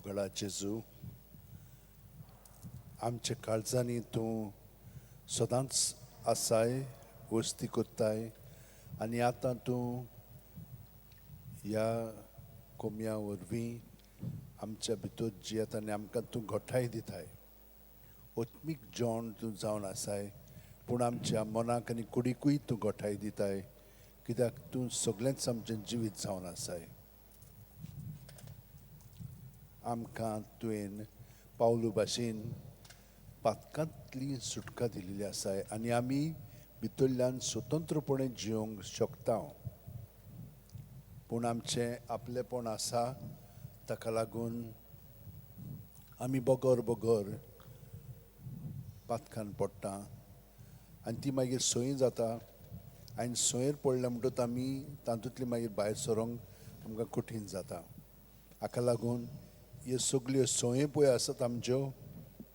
मोगळा जेजू, आमच्या काळजांनी तूं सदांच आसाय, वस्ती कोत्ताय आनी आतां तूं ह्या कोमया वरवीं आमच्या भितर जियेता आनी आमकां तूं घोठाय दिताय. आत्मीक जेवण तूं जावन आसाय, पूण आमच्या मनाक आनी कुडीकूय तूं घोठाय दिताय, कित्याक तूं सगळेंच आमचें जिवीत जावन आसाय. आमकां तुवें पावलू भाशेन पातकांतली सुटका दिल्ली आसाय आनी आमी भितरल्यान स्वतंत्रपणे जिवंक शकता. पूण आमचें आपलेपण आसा, ताका लागून आमी बगर बगर पातकान पडटा आनी ती मागीर संय जाता आनी संयर पडल्या म्हणटकच आमी तातूंतली मागीर भायर सरोंक आमकां कठीण जाता. हाका लागून ह्यो सगल्यो संयो पळय आसात आमच्यो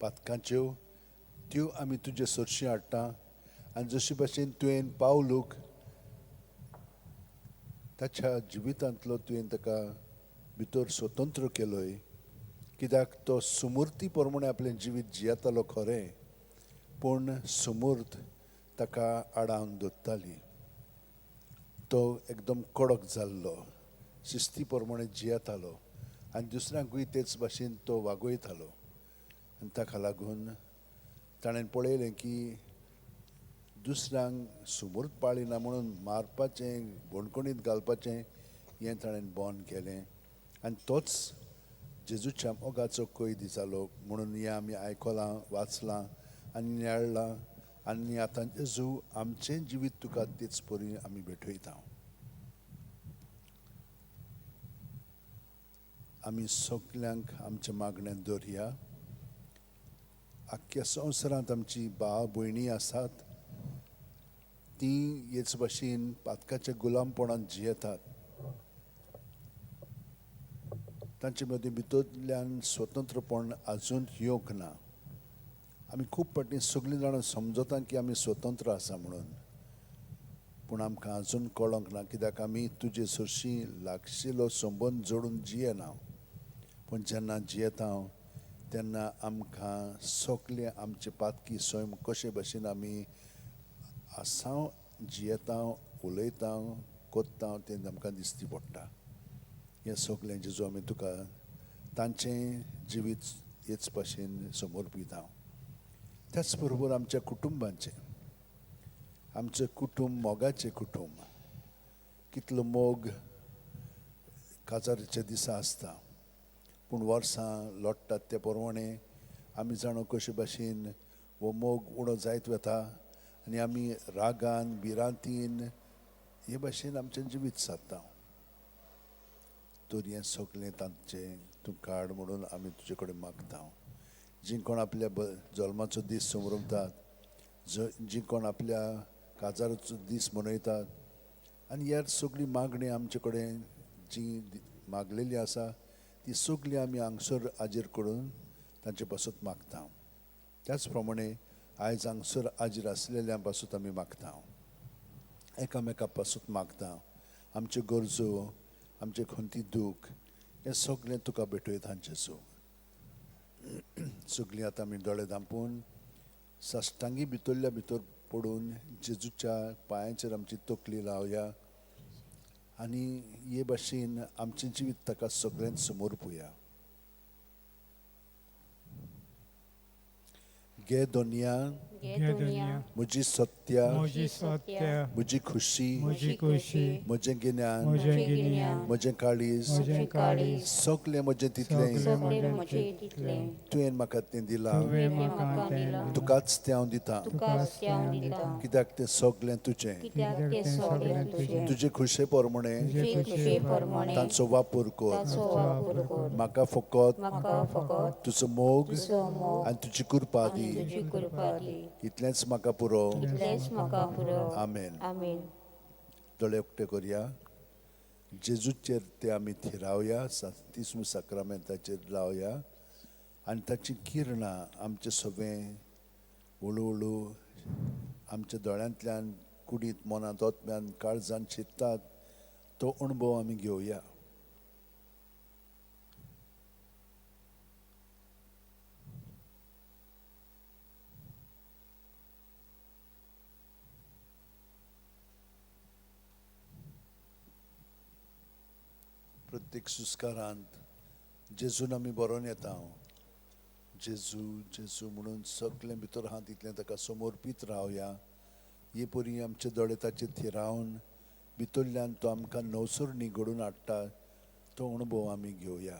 पातकांच्यो, त्यो आमी तुजे सरशी हाडटा आनी जशे भाशेन तुवें पावलूक ताच्या जिवितांतलो तुवें ताका भितर स्वतंत्र केलोय, कित्याक तो सुमूर्ती प्रमाणे आपलें जिवीत जियेतालो खरें, पूण सुमूर्त ताका आडावन दवरताली. तो एकदम कडक जाल्लो, शिस्ती प्रमाणे जियेतालो आनी दुसऱ्यांकूय तेच भाशेन तो वागयतालो. आनी ताका लागून ताणें पळयलें की दुसऱ्यांक सुमूर्त पाळिना म्हणून मारपाचें, बणकणीत घालपाचें हें ताणें बंद केलें आनी तोच जेजूच्या मोगाचो कैदी जालो. म्हणून हें आमी आयकलां, वाचलां आनी नियाळ्ळां आनी आतां जेजू आमचें जिवीत तुका तेच परी आमी भेटयता. आमी सगल्यांक आमच्या मागण्यांत दवरया. आख्ख्या संवसारांत आमची भाव भयणी आसात, ती हेच भाशेन पातकाच्या गुलामपणांत जियेतात. तांचे मदीं भितरल्यान स्वतंत्रपण आजून येवंक ना. आमी खूब फावटीं सगळीं जाणां समजता की आमी स्वतंत्र आसा म्हणून, पूण आमकां आजून कळोंक ना, कित्याक आमी तुजे सरशी लागशिलो संबंद जोडून जियेना. पूण जेन्ना जियेता तेन्ना आमकां सगळें आमचे पातकी सैम कशे भाशेन आमी आसाव, जियेता, उलयता, कोत्ता तें आमकां दिसती पडटा. हें सगळें जेजू आमी तुका तांचें जिवीत हेच भाशेन समर्पिता. त्याच बरोबर आमच्या कुटुंबांचें, आमचें कुटुंब मोगाचें कुटुंब, कितलो मोग काजाराच्या दिसा आसता, पूण वर्सां लोट्टात ते प्रमाणे आमी जाणो कशे भाशेन हो मोग उणो जायत वता आनी आमी रागान भिरांतीन हे भाशेन आमचें जिवीत सारता. तर हें सगळें तांचें तूं काड म्हणून आमी तुजे कडेन मागता. जी कोण आपल्या जल्माचो दीस समरमतात, जी कोण आपल्या काजाराचो दीस मनयतात आनी ह्या सगळीं मागणी आमचे कडेन जी मागलेली आसा ती सगळी आमी हांगसर हाजीर करून तांचे पासत मागता. त्याच प्रमाणे आयज हांगसर हाजीर आसलेल्या पासत आमी मागता, एकामेका पासत मागता. आमच्यो गरजो, आमचें खंती दूख हें सगळें तुका भेटयता जेजू. सगळीं आतां आमी दोळे धांपून साश्टांगी भितरल्या भितर पडून जेजूच्या पांयांचेर आमची तकली लावया आनी हे भाशेन आमचें जिवीत ताका सगळ्यांत समोर पळया. गे दोनया, घे दुनिया, म्हजी सत्या, म्हजी सत्य, म्हजी खुशी, म्हजी खुशी, म्हजें गिन्यान, म्हजें गिन्यान, म्हजें काळीज, म्हजें काळीज, सगळें म्हजें तितलें सगळें म्हजें तितलें तुवें म्हाका तें दिलां, तुवें म्हाका तें दिलां, तुकाच तें हांव दितां, तुकाच तें हांव दितां, कित्याक तें सगळें तुजें, कित्याक तें सगळें तुजें, तुजे खुशे प्रमाणे तुजे खुशे प्रमाणे तांचो वापर कर, ताचो वापर कर, म्हाका फकत म्हाका फकत तुजो मोग तुजो मोग आनी तुजी कृपा दी, तुजी कृपा दी, इतलेंच म्हाका पुरो. इतलेंच म्हाका पुरो. आमेन. आमेन. दोळे उक्ते करया, जेजूचेर ते आमी थिरावया, सांतिस्म साक्रामेंताचेर लावया आनी ताची किरणां आमचे सगळें हळू हळू आमच्या दोळ्यांतल्यान, कुडींत, मनांत, ओतम्यान, काळजान शिरतात तो अणभव आमी घेवया. प्रत्येक सुस्कारांत जेजून आमी बरोवन येता. जेजू जेजू म्हणून सगळें भितर आहा तितलें ताका समर्पीत रावया. हे परी आमचे दोळे ताचेर थिरावन भितरल्यान तो आमकां नवसरणी घडोवन हाडटा तो अणभव आमी घेवया.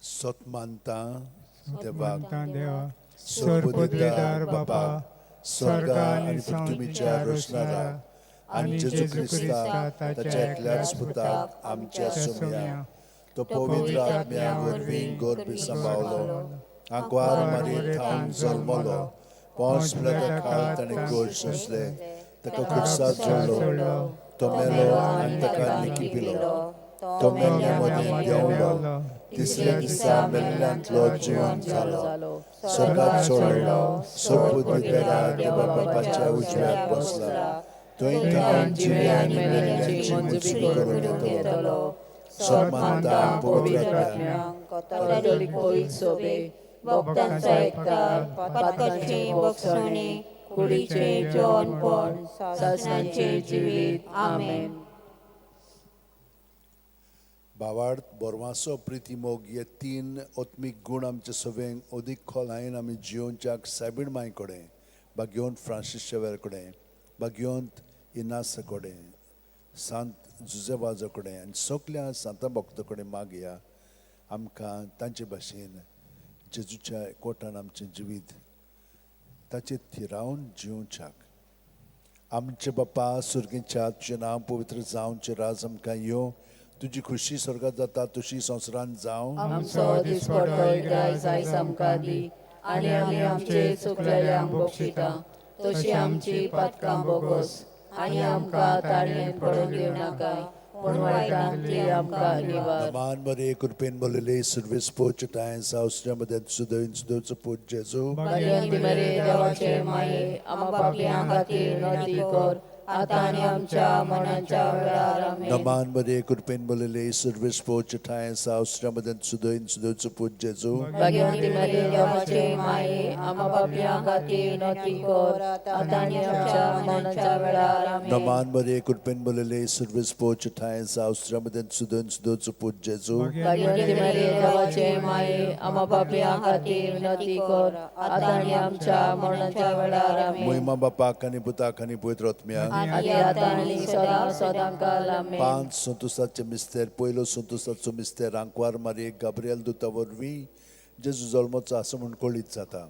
सत मानता देवाक, सर्वपदवीधर बापा, स्वर्ग आनी पृथ्वीच्या रचणारा आनी जेजू क्रिस्ता ताच्या एकल्याच पुताक आमच्या सोम्या, तो पवित्र आत्म्या वरवीं गर्भ सांबाळलो, आंकवार मारये थावन जल्मलो, पोंस पिलाता ताणें गोड सोंसले, ताका खुर्सार जोडलो, तो मेलो आनी ताका निकिपिलो, तो मेल्ल्या मदीं देंवलो, तिसऱ्या दिसा मेल्ल्यांतलो जिवन जालो, स्वर्गात चडलो, सर्वपदवीधरा देवा बापाच्या उजव्याक बसला, थंय थावन जिवे आनी मेल्ल्यांची मंजुरी करून येतलो. सत मानता पवित्र आत्म्याक, कॅथोलिक पवित्र सभे, भक्तांचो एकचार, पातकांची भोगसणी, कुडीचें जेवणपण, सासणाचें जिवीत. आमेन. भावार्थ, बोरवासो, प्रिती, मोग हे तीन आत्मीक गूण आमचे सगळ्यांक अदीक खोलायेन आमी जियोवच्याक सायबीण मांय कडेन, बागयोंत फ्रांसीस शेवर कडेन, बागयोंत इनासा कडेन, सांत जुजेबाजो कडेन आनी सगल्या सांता भक्ता कडेन मागया. आमकां तांचे भाशेन जेजूच्या एकवटान आमचें जिवीत ताचेर थिरावन जियोवच्याक. आमचे बापा सुर्गीच्या, तुजें नांव पवित्र जावचें, राज आमकां येवं, तुजी खुशी स्वर्गात जाता तशी संवसारांत जावं. आमचो दिसपडो इगर्ज आयज आमकां दी आनी आमी आमचे चुकलेल्यांक बक्षिता तशी आमची पातकां बोगोस आनी आमकां ताळयेन पडून दिवं नाकाय, पूण वायटांतली आमकां निवार. मान मरे कृपेन बोलले सर्वेस पोच टाय सावसच्या मध्ये सुदैन सुदैवचो पोच जेजू. भाग्यवंती मरे देवाचे माये, आमा पापयां खातीर विनंती कर आतां आनी आमच्या मरणाच्या वेळार. आमेन. नमान मरे कृपेन बोलले सर्वेस पोच ठाय सावसच्या मध्ये सुदैन सुदैवचो पोच जेजू. भाग्यवंती मरे देवाचे माये, आमा पापयां खातीर विनंती कर आतां आनी आमच्या मरणाच्या वेळार. आमेन. नमान मरे कृपेन बोलले सर्वेस पोच ठाय सावसच्या मध्ये सुदैन सुदैवचो पोच जेजू. भाग्यवंती मरे देवाचे माये, आमा पापयां खातीर विनंती कर आतां आनी आमच्या मरणाच्या वेळार. आमेन. महिमा बापाक आनी पुताक आनी पवित्र आत्म्याक, आनी आतां आनी सदां सदां काल. आमेन. पांच संतोसाचे मिस्तेर. पयलो संतोसाचो मिस्तेर आंकवार मारये गाब्रियल दुता वरवीं जेजू जल्मचो आसा म्हूण कळीत जाता.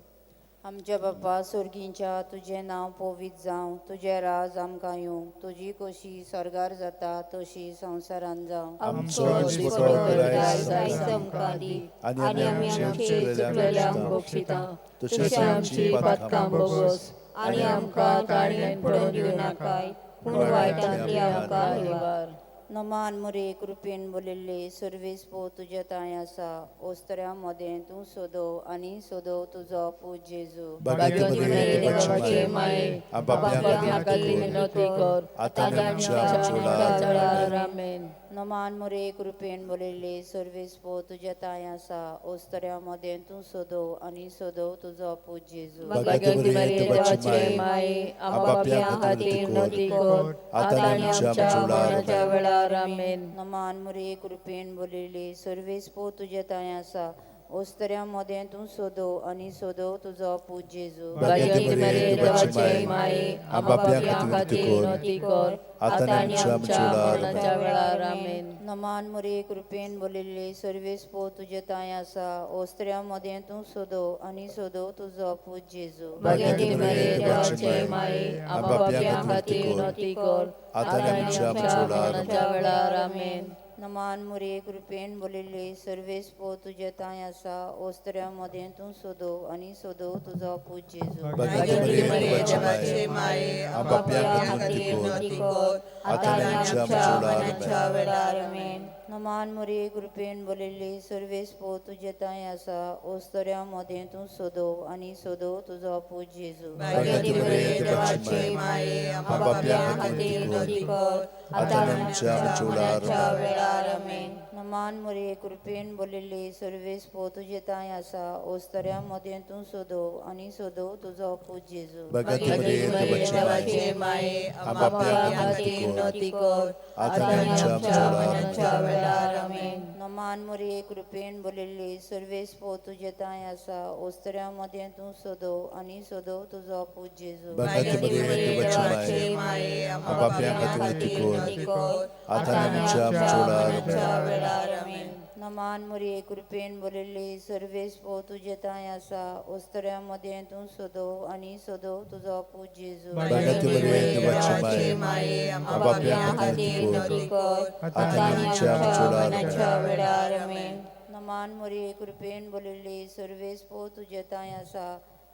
आमच्या बापा सुर्गींच्या, तुजें नांव पवित्र जावं, तुजें राज आमकां येवं, तुजी खोशी स्वर्गार जाता तशी संवसारांत जावं. आमचो दिसपडो आयज आमकां दी आनी आमी आमचे चुकलेल्यांक बक्षिता तशी आमची पातकां बोगोस आनी आमकां ताळयेन पडून दिवं नाकाय, पूण वायटांतली आमकां निवार. नमान मुरे कृपेन बोलिल्ले सर्वेस पो तुज्या तांय आसा, ओस्तऱ्या मदें तूं सोदो आनी सोदो तुजो पूत जेजू. भाग्यवंती मरिये देवाचे माये, पापयां खातीर विनंती कर आतां आतां आनी आनी आमच्या आमच्या मरणाच्या वेळार. आमेन. नमान मुरे कृपेन बोलिल्ले सर्वेस पो तुज्या तांय आसा, ओस्तऱ्या मदें तूं सोदो आनी सोदो तुजो पूत जेजू. भाग्यवंती मरिये देवाचे माये, पापयां खातीर विनंती कर आतां आतां आनी आनी आमच्या आमच्या मरणाच्या वेळार. आमेन. नमान मुरे कृपेन बोलिल्ले सर्वेस पो तुज्या तांय आसा, ओस्तऱ्या मदें तूं सोदो आनी सोदो तुजो पूत जेजू. भाग्यवंती मरिये देवाचे माये, पापयां खातीर विनंती कर आतां आतां आनी आनी आमच्या आमच्या मरणाच्या वेळार. आमेन. नमान मुरे कृपेन बोलिल्ले सर्वेस पो तुज्या तांय आसा, ओस्तऱ्या मदें तूं सोदो आनी सोदो तुजो पूत जेजू. भाग्यवंती मरिये देवाचे माये, पापयां खातीर विनंती कर आतां आतां आनी आनी आमच्या आमच्या मरणाच्या वेळार. आमेन. नमान मुरे कृपेन बोलिल्ले सर्वेस पो तुज्या तांय आसा, ओस्तऱ्या मदें तूं सोदो आनी सोदो तुजो पूत जेजू. भाग्यवंती मरिये देवाचे माये, पापयां खातीर विनंती कर आतां आतां आनी आनी आमच्या आमच्या मरणाच्या मरणाच्या वेळार. आमेन. नमान मरिये कृपेन भरिल्ली सर्वेस पो तुजे तांय आसा ओस्तऱ्या मदें तूं सोदो आनी सोदो तुजो पूत जेजू. भाग्यवती मरिये देवाची माये, आमकां पापयां खातीर विनवती कर, आतां आनी आमच्या मरणाच्या वेळार. आमेन. नमान मरिये कृपेन भरिल्ली सर्वेस पो तुजे तांय आसा ओस्तऱ्या मदें तूं सोदो आनी सोदो तुजो पूत जेजू. भाग्यवती मरिये देवाची माये, आमकां पापयां खातीर विनवती कर, आतां आनी आमच्या मरणाच्या वेळार. आमेन. नमान मरिये कृपेन भरिल्ली सर्वेस पो तुजे तांय आसा ओस्तऱ्या मदें तूं सोदो आनी सोदो तुजो पूत जेजू. भाग्यवती मरिये देवाची माये, आमकां पापयां खातीर विनवती कर, आतां आनी आमच्या मरणाच्या वेळार. आमेन. नमान मरिये कृपेन भरिल्ली सर्वेस पो तुजे तांय आसा ओस्तऱ्या मदें तूं सोदो आनी सोदो तुजो पूत जेजू. भाग्यवती मरिये देवाची माये, आमकां पापयां खातीर विनवती कर, आतां आनी आमच्या मरणाच्या वेळार. आमेन. नमान मरिये कृपेन भरिल्ली सर्वेस पो तुजे तांय आसा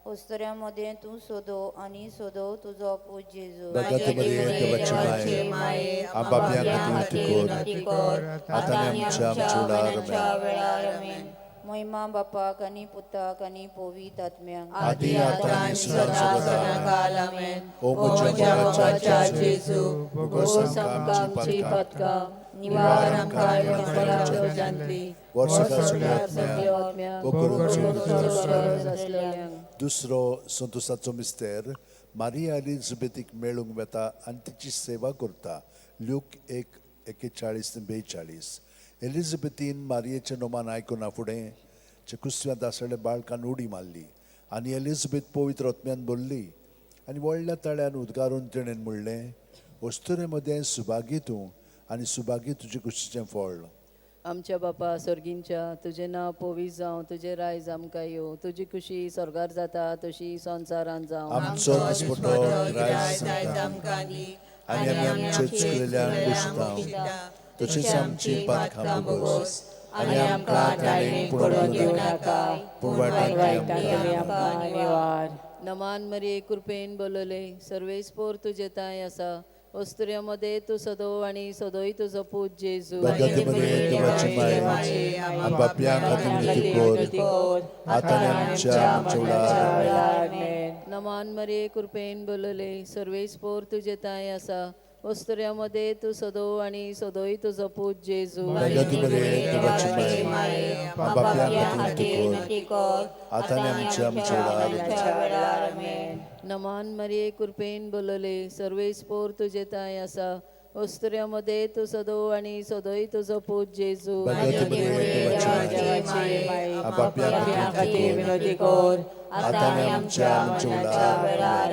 ओस्तऱ्या मदें तूं सोदो आनी सोदो तुजो पूत जेजू. भाग्यवती मरिये देवाची माये, आमकां पापयां खातीर विनवती कर, आतां आनी आमच्या मरणाच्या वेळार. आमेन. महिमा बापाक आनी पुताक आनी पवित्र आत्म्याक. आदी आतां आनी सदां सर्वदा. आमेन. ओ म्हज्या मोगाच्या जेजू, बोगोस आमकां आमचीं पातकां, निवार आमकां यमनोजांतली, वर्सभर सगळ्या आत्म्यांक, भोग करून गरज आसलेल्यांक. दुसरो संतोसाचो मिस्तेर, मारिया एलिझाबेथीक मेळूंक वता आनी तिची सेवा करता. ल्यूक 1:41 ते 42. एलिझाबेथीन मारियेचें नोमान आयकुना फुडें कुसव्यांत आसलेल्या बाळकान उडी मारली आनी एलिझाबेथ पवित्र आत्म्यान भरली आनी व्हडल्या ताळ्यान उद्गारून तिणें म्हणलें, अस्तुरे मदें सुभागी तूं आनी सुभागी तुजे कुशीचें फळ. आमच्या बापा सर्गींच्या, तुजें नांव पवित्र जावं, तुजें रायज आमकां येवं, तुजी खुशी स्वर्गार जाता तशी संवसारांत जावं. आमचो दिसपटो ग्रायज आमकां दी आनी आमी आमचे चुकलेल्यांक बसता तशीच आमची पातकां बोगोस आनी आमकां ताणें पडून दिवं नाका, पूण वायटांतली आमकां निवार. नमान मरिये कृपेन बोलले, सर्वेस पोर तुजे तांय आसा, अस्तुऱ्यां मदें तूं सदो आनी सदोय तुजो पूत जेजू. भगवती मरिये देवाची माय, आमकां पापयां खातीर विनवती कर, आतां आनी आमच्या मरणाच्या वेळार. नमान मरिये कृपेन बोलले, सर्वेस पोर तुजे तांय आसा, अस्तुऱ्यां मदें तूं सदो आनी सदोय तुजो पूत जेजू. भगवती मरिये देवाची माय, आमकां पापयां खातीर विनवती कर, आतां आनी आमच्या मरणाच्या वेळार. नमान मरिये कृपेन बोलले, सर्वेस पोर तुजे तांय आसा, अस्तुऱ्यां मदें तूं सदो आनी सदोय तुजो पूत जेजू. भगवती मरिये देवाची माय, आमकां पापयां खातीर विनवती कर, आतां आनी आमच्या मरणाच्या वेळार.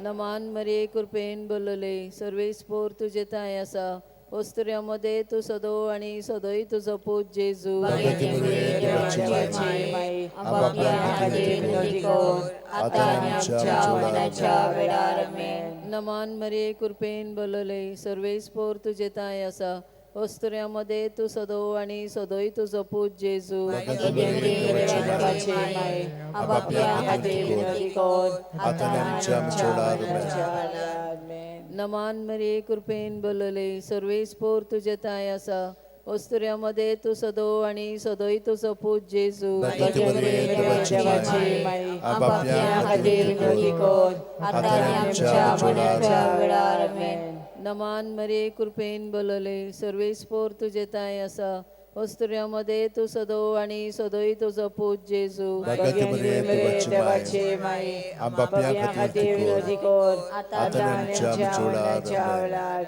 नमान मरिये कृपेन बोलले, सर्वेस पोर तुजे तांय आसा, अस्तुऱ्यां मदें तूं सदो आनी सदोय तुजो पूत जेजू. भगवती मरिये देवाची माय, आमकां पापयां खातीर विनवती कर, आतां आनी आमच्या मरणाच्या वेळार. नमान मरिये कृपेन बोलले, सर्वेस पोर तुजे तांय आसा, अस्तुऱ्यां मदें तूं सदो आनी सदोय तुजो पूत जेजू. भगवती मरिये देवाची माय, आमकां पापयां खातीर विनवती कर, आतां आनी आमच्या मरणाच्या वेळार. नमान मरिये कृपेन बोलले, सर्वेस पोर तुजे तांय आसा, अस्तुऱ्यां मदें तूं सदो आनी सदोय तुजो पूत जेजू. भगवती मरिये देवाची माय, आमकां पापयां खातीर विनवती कर, आतां आनी आमच्या मरणाच्या वेळार. नमान मरिये कृपेन बोलले, सर्वेस पोर तुजे तांय आसा, अस्तुऱ्यां मदें तूं सदो आनी सदोय तुजो पूत जेजू. भगवती मरिये देवाची माय, आमकां पापयां खातीर विनवती कर, आतां आनी आमच्या मरणाच्या वेळार.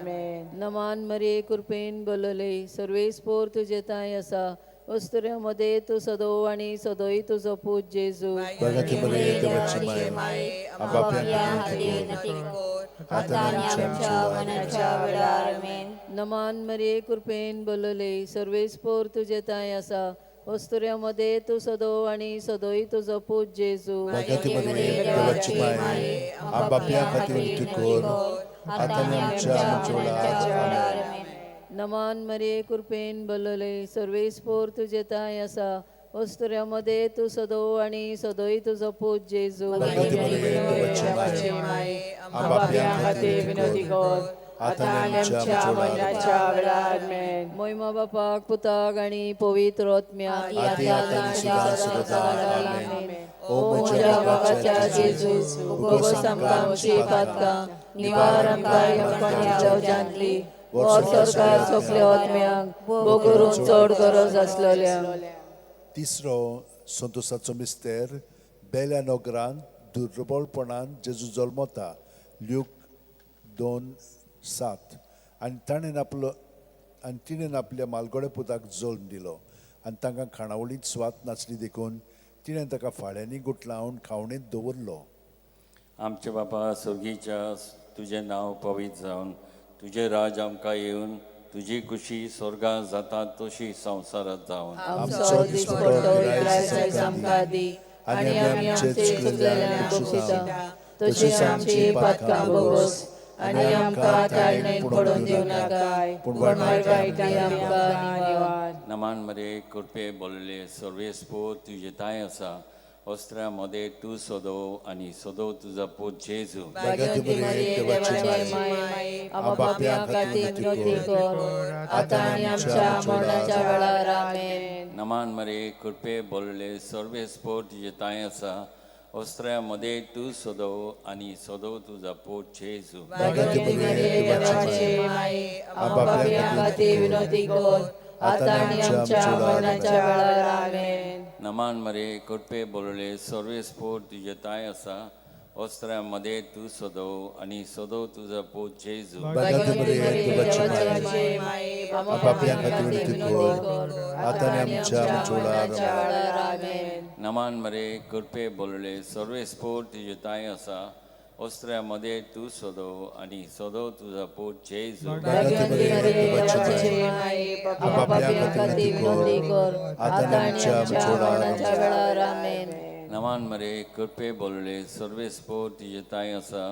नमान मरिये कृपेन बोलले, सर्वेस पोर तुजे तांय आसा, अस्तुऱ्यां मदें तूं सदो आनी सदोय तुजो पूत जेजू. भगवती मरिये देवाची माय, आमकां पापयां खातीर विनवती कर, आतां आनी आमच्या मरणाच्या वेळार. नमान मरिये कृपेन बोलले, सर्वेस पोर तुजे तांय आसा, अस्तुऱ्यां मदें तूं सदो आनी सदोय तुजो पूत जेजू. भगवती मरिये देवाची माय, आमकां पापयां खातीर विनवती कर, आतां आनी आमच्या मरणाच्या वेळार. नमान मरिये कृपेन बोलले, सर्वेस पोर तुजे तांय आसा, अस्तुऱ्यां मदें तूं सदो आनी सदोय तुजो पूत जेजू. भगवती मरिये देवाची माय, आमकां पापयां खातीर विनवती कर, आतां आनी आमच्या मरणाच्या वेळार आमेन. मोहिमा बापाक पुताक आनी पवित्र आत्म्याक, आदी आतां आनी सदां सदां आमेन. ओ म्हज्या मोगाच्या जेजू, उगोस आमकां आमची पातकां, निवार आमकां यमकणीच्या उज्यांतली, वर सरकार सगल्या आत्म्यांक, भोगरून चड गरज आसलेल्यांक. तिसरो संतोसाचो मिस्तेर, बेल्या नगरान दुर्बळपणान जेजू जल्मता, ल्यूक 2:7. आनी ताणें आपलो आनी तिणें आपल्या मालगोड्या पुताक जल्म दिलो आनी तांकां खाणावळींत स्वाद नासली देखून तिणें ताका फाळ्यांनी गुटलावन खावणेंत दवरलो. आमचे बापा स्वर्गीच्या, तुजें नांव पवित्र जावन, तुजें राज आमकां येवन, तुजी खुशी स्वर्गांत जाता तशी संवसारांत जावन. आमचो दिसपट्टो ग्रास आमकां दी, आनी आमी आमचे चुकलेल्यांक बक्षिता, तशी आमची पातकां बोगोस, आनी आमकां ताळणेन पडून दिवं नाकाय, पूण वायटांतली आमकां निवार. नमान मरे, कृपे बोलले सर्वेस्पो तुजे ताय आसा, वस्त्रा मदें तूं सदो आनी सदो तुजो पूत जेजू. भाग्यवती मरिये, देवाचे माये, आमच्या पापयां खातीर विनवती कर, आतां आनी आमच्या मरणाच्या वेळार आमेन. नमान मरे, कृपे बोलले सर्वेस्पो तुजे ताय आसा, वस्त्रा मदें तूं सदो आनी सदो तुजो पूत जेजू. भाग्यवती मरिये, देवाचे माये, आमच्या पापयां खातीर विनवती कर, आतां आनी आमच्या मरणाच्या वेळार आमेन. नमान मरे, कृपे बोलले सर्वेस्पो तुजे ताय आसा, वस्त्रा मदें तूं सदो आनी सदो तुजो पूत जेजू. भाग्यवती मरिये, देवाचे माये, आमच्या पापयां खातीर विनवती कर, आतां आनी आमच्या मरणाच्या वेळार आमेन. नमान मरे, कृपे बोलले सर्वेस्पो तुजे ताय आसा, वस्त्रा मदें तूं सदो आनी सदो तुजो पूत जेजू. भाग्यवती मरिये, देवाचे माये, आमच्या पापयां खातीर विनवती कर, आतां आनी आमच्या मरणाच्या वेळार आमेन. नमान मरे, कृपे बोलले सर्वेस्पो तुजे ताय आसा,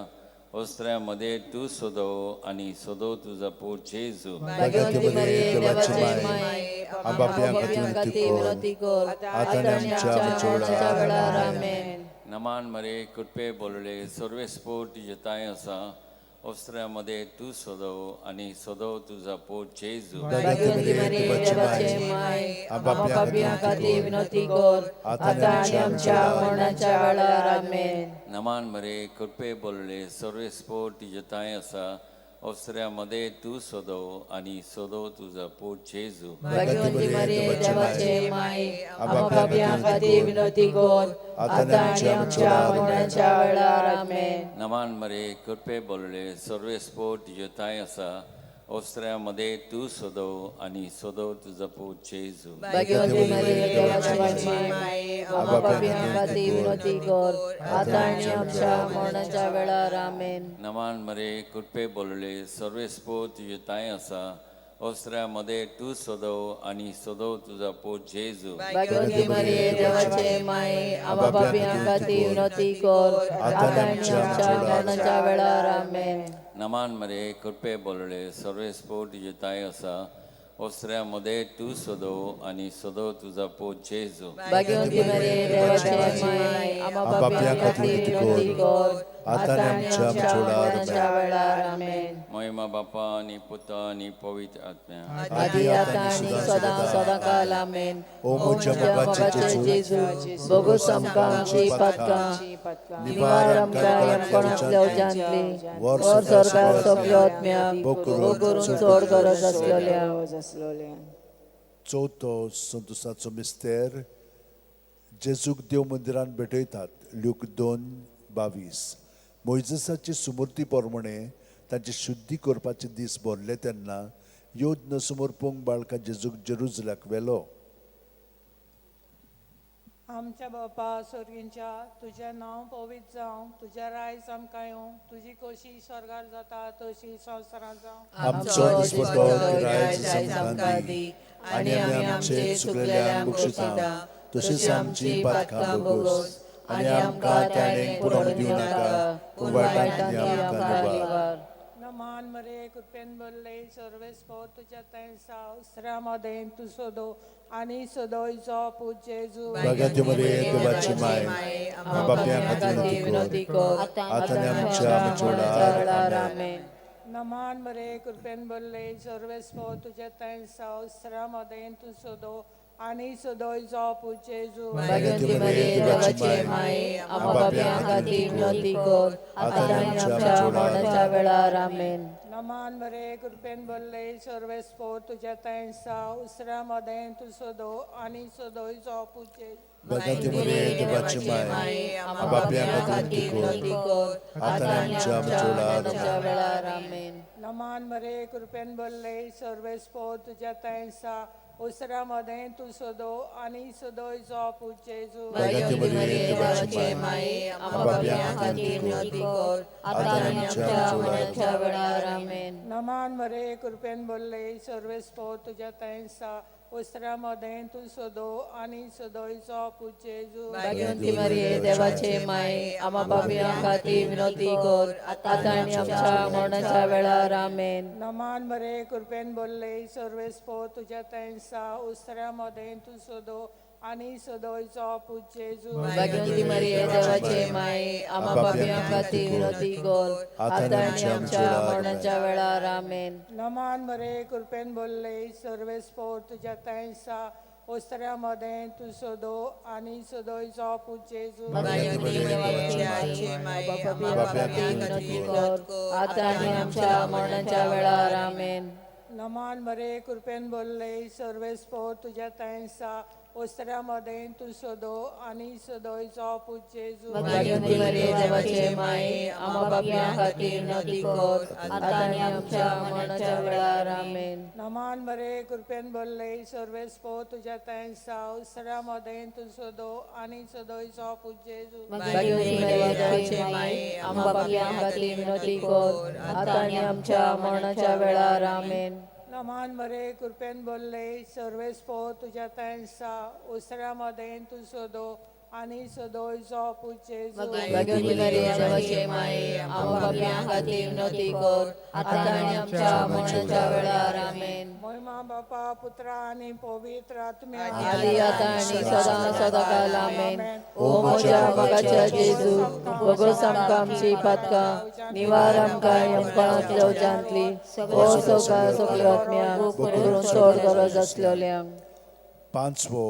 वस्त्रा मदें तूं सदो आनी सदो तुजो पूत जेजू. भाग्यवती मरिये, देवाचे माये, आमच्या पापयां खातीर विनवती कर, आतां आनी आमच्या मरणाच्या वेळार आमेन. नमान मरे, कृपे बोलले सर्वेस्पो तुजे ताय आसा, वस्त्रा मदें तूं सदो आनी सदो तुजो पूत जेजू. भाग्यवती मरिये, देवाचे माये, आमच्या आमच्या पापयां खातीर विनवती कर, आतां आनी आमच्या मरणाच्या वेळार आमेन. नमान मरे, कृपे बोलले सर्वेस्पो तुजे ताय आसा, वस्त्रा मदें तूं सदो आनी सदो तुजो पूत जेजू. भाग्यवती मरिये, देवाचे माये, आमच्या पापयां खातीर विनवती कर, आतां आनी आमच्या मरणाच्या वेळार आमेन. नमान मरे, कृपे बोलले सर्वेस्पो तुजे ताय आसा, वस्त्रा मदें तूं सदो आनी सदो तुजो पूत जेजू. भाग्यवती मरिये, देवाचे माये, आमच्या पापयां खातीर विनवती कर, आतां आनी आमच्या मरणाच्या वेळार आमेन. नमान मरे, कृपे बोलले सर्वेस्पो तुजे ताय आसा, वस्त्रा मदें तूं सदो आनी सदो तुजो पूत जेजू. भाग्यवती मरिये, देवाचे माये, आमच्या पापयां खातीर विनवती कर, आतां आनी आमच्या मरणाच्या वेळार आमेन. नमान मरे, कृपे बोलले सर्वेस्पो तुजे ताय आसा, वस्त्रा मदें तूं सदो आनी सदो तुजो पूत जेजू. भाग्यवती मरिये, देवाचे माये, आमच्या पापयां खातीर विनवती कर, आतां आनी आमच्या मरणाच्या वेळार आमेन. महिमा बापा आनी पुता आनी पवित्र आत्म्या, आदी आतां आनी सदां सदां काल आमेन. ओ म्हज्या मोगाचे जेजू, बोगोस आमकां आमची पातकां, निवार आमकां यमकणांतल्या उज्यांतली, वर सरकार सगल्या आत्म्याक, भोगरून चड गरज आसलेल्या. चवथो संतोसाचो मिस्तेर, जेजूक देव मंदिरान भेटयतात, ल्यूक 2:22. मोयजेसाची सुमूर्ती प्रमाणे तांची शुद्धी करपाचे दीस भरले तेन्ना योद्न समर्पूंक बाळका जेजूक जेरुजल्याक व्हेलो. आमच्या बापा स्वर्गींच्या, तुजें नांव पवित्र जावं, तुजें रायज आमकां येवं, तुजी कोशी स्वर्गार जाता तशी संवसारांत जावं. आमचो दिसपट्टो रायज आमकां दी, आनी आमी आमचे चुकलेल्यांक बक्षिता, तशीच आमची पातकां बोगोस, आनी आमकां ताणें पुरोवंक दिवं नाका, पूण वायटांतली आमकां निवार. नमान मरे, कृपेन भरले सर्वेस्पो तुज्या थंय उस्त्रा मदें तूं सदो आनी सदोयचो पूत जेजू. भाग्यवती मरिये, देवाची माय, आमच्या पापयां खातीर विनवती कर, आतां आनी आमच्या मरणाच्या वेळार आमेन. नमान मरे कृपेन बोल्ले सर्वेस्पो तुझे तैन साव स्त्रामदेन तूं सोदो आनी सदोय जो जेजू. भाग्यवंती मरिये, देवाचे माये, आम्हा पाप्यां खातीर विनंती कर, आतां आनी आमच्या मरणाच्या वेळार. आमेन. नमान मरे कृपेन बोल्ले सर्वेस्पो तुझे तैन साव स्त्रामदेन तूं सोदो आनी सदोय जो जेजू. भाग्यवंती मरिये, देवाची माय, आम्हा पाप्यां खातीर विनंती कर, आतां आनी आमच्या मरणाच्या वेळार. आमेन. नमान मरे कृपेन बोल्ले सर्वेस्पो तुझ्या तैनसा उसरा मदें तूं सदो आनी सदोय जो जेजू. भाग्यवंती मरिये, देवाचे माये, आम्हा पाप्यां खातीर विनंती कर, आतां आनी आमच्या मरणाच्या वेळार. आमेन. नमान मरे कृपेन बोल्ले सर्वेस्पो तुझ्या तैनसा उसरा मदें तूं सदो आनी सदोय जो जेजू. भाग्यवंती मरिये, देवाचे माये, आम्हा पाप्यां खातीर विनंती कर, आतां आनी आमच्या मरणाच्या वेळार. आमेन. नमान मरे कृपेन बोल्ले सर्वेस्पो तुझ्या तैनसा उसरा मदें तूं सदो आनी सदोय जो जेजू. भाग्यवंती मरिये, देवाचे माये, आम्हा पाप्यां खातीर विनंती कर, आतां आनी आमच्या मरणाच्या वेळार. आमेन. नमान मरे कृपेन बोल्ले सर्वेस्पो तुझ्या तैनसा उसऱ्या मदें तूं सदो आनी सदोय जो जेजू. भाग्यवंती मरिये, देवाचे माये, आम्हा पाप्यां खातीर विनंती कर, आतां आनी आमच्या मरणाच्या वेळार. आमेन. नमान मरे कृपेन बोल्ले सर्वेस्पो तुझ्या तैनसा उसऱ्या मदें तूं सदो आनी सदोय जो जेजू. भाग्यवंती मरिये, देवाचे माये, आम्हा पाप्यां खातीर विनंती कर, आतां आनी आमच्या मरणाच्या वेळार. आमेन. नमान मरे कृपेन बोल्ले सर्वेस्पो तुझ्या तैनसा उसऱ्या मदें तूं सदो आनी सदोय जो जेजू. भाग्यवंती मरिये, देवाचे माये, आम्हा पाप्यां खातीर विनंती कर, आतां आनी आमच्या मरणाच्या वेळार. आमेन. नमान मरे कृपेन बोल्ले सर्वेस्पो तुझ्या तैनसा उसऱ्या मदें तूं सदो आनी सदोय जो जेजू. भाग्यवंती मरिये, देवाचे माये, आम्हा पाप्यां खातीर विनंती कर, आतां आनी आमच्या मरणाच्या वेळार. आमेन. महिमा बापा पुत्रा आनी पवित्र आत्म्या. आदी आतां आनी सदां सदांकाल. आमेन. ओ म्हज्या मोगाच्या जेजू, भोगोस आमकां आमची पातकां, निवार आमकां यमकळांतल्या उज्यांतली, ओ सवका सगळ्या आत्म्यांक, करून चड गरज आसलेल्यांक. पांचवो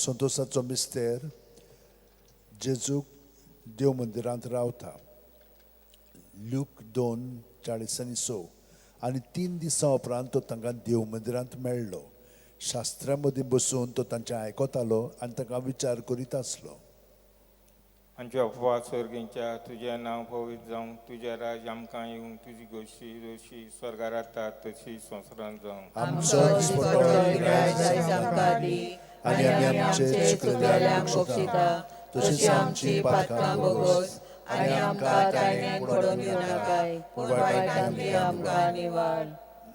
संतोषाचो मिस्तेर, जेजूक देव मंदिरांत रावता. ल्यूक 2:46. आनी 3 दिसां उपरांत तो तांकां देव मंदिरांत मेळ्ळो. शास्त्रा मदीं बसून तो तांचें आयकतालो आनी तांकां विचार करीत आसलो. आमच्या बापा स्वर्गींच्या, तुजें नांव पवित्र जावं, तुजें राज आमकां येवं, तुजी गोशी जशी स्वर्गार जाता तशी संवसारांत जावं. आमचो दिसपट्टो आयज आमकां दी, आनी आमी आमचे चुकलेल्यांक बक्षिता, तशी आमची पातकां भोगोस, आनी आमकां ताळण्यांत पडून दिवनाकाय, पूण वायटांतली आमकां निवार.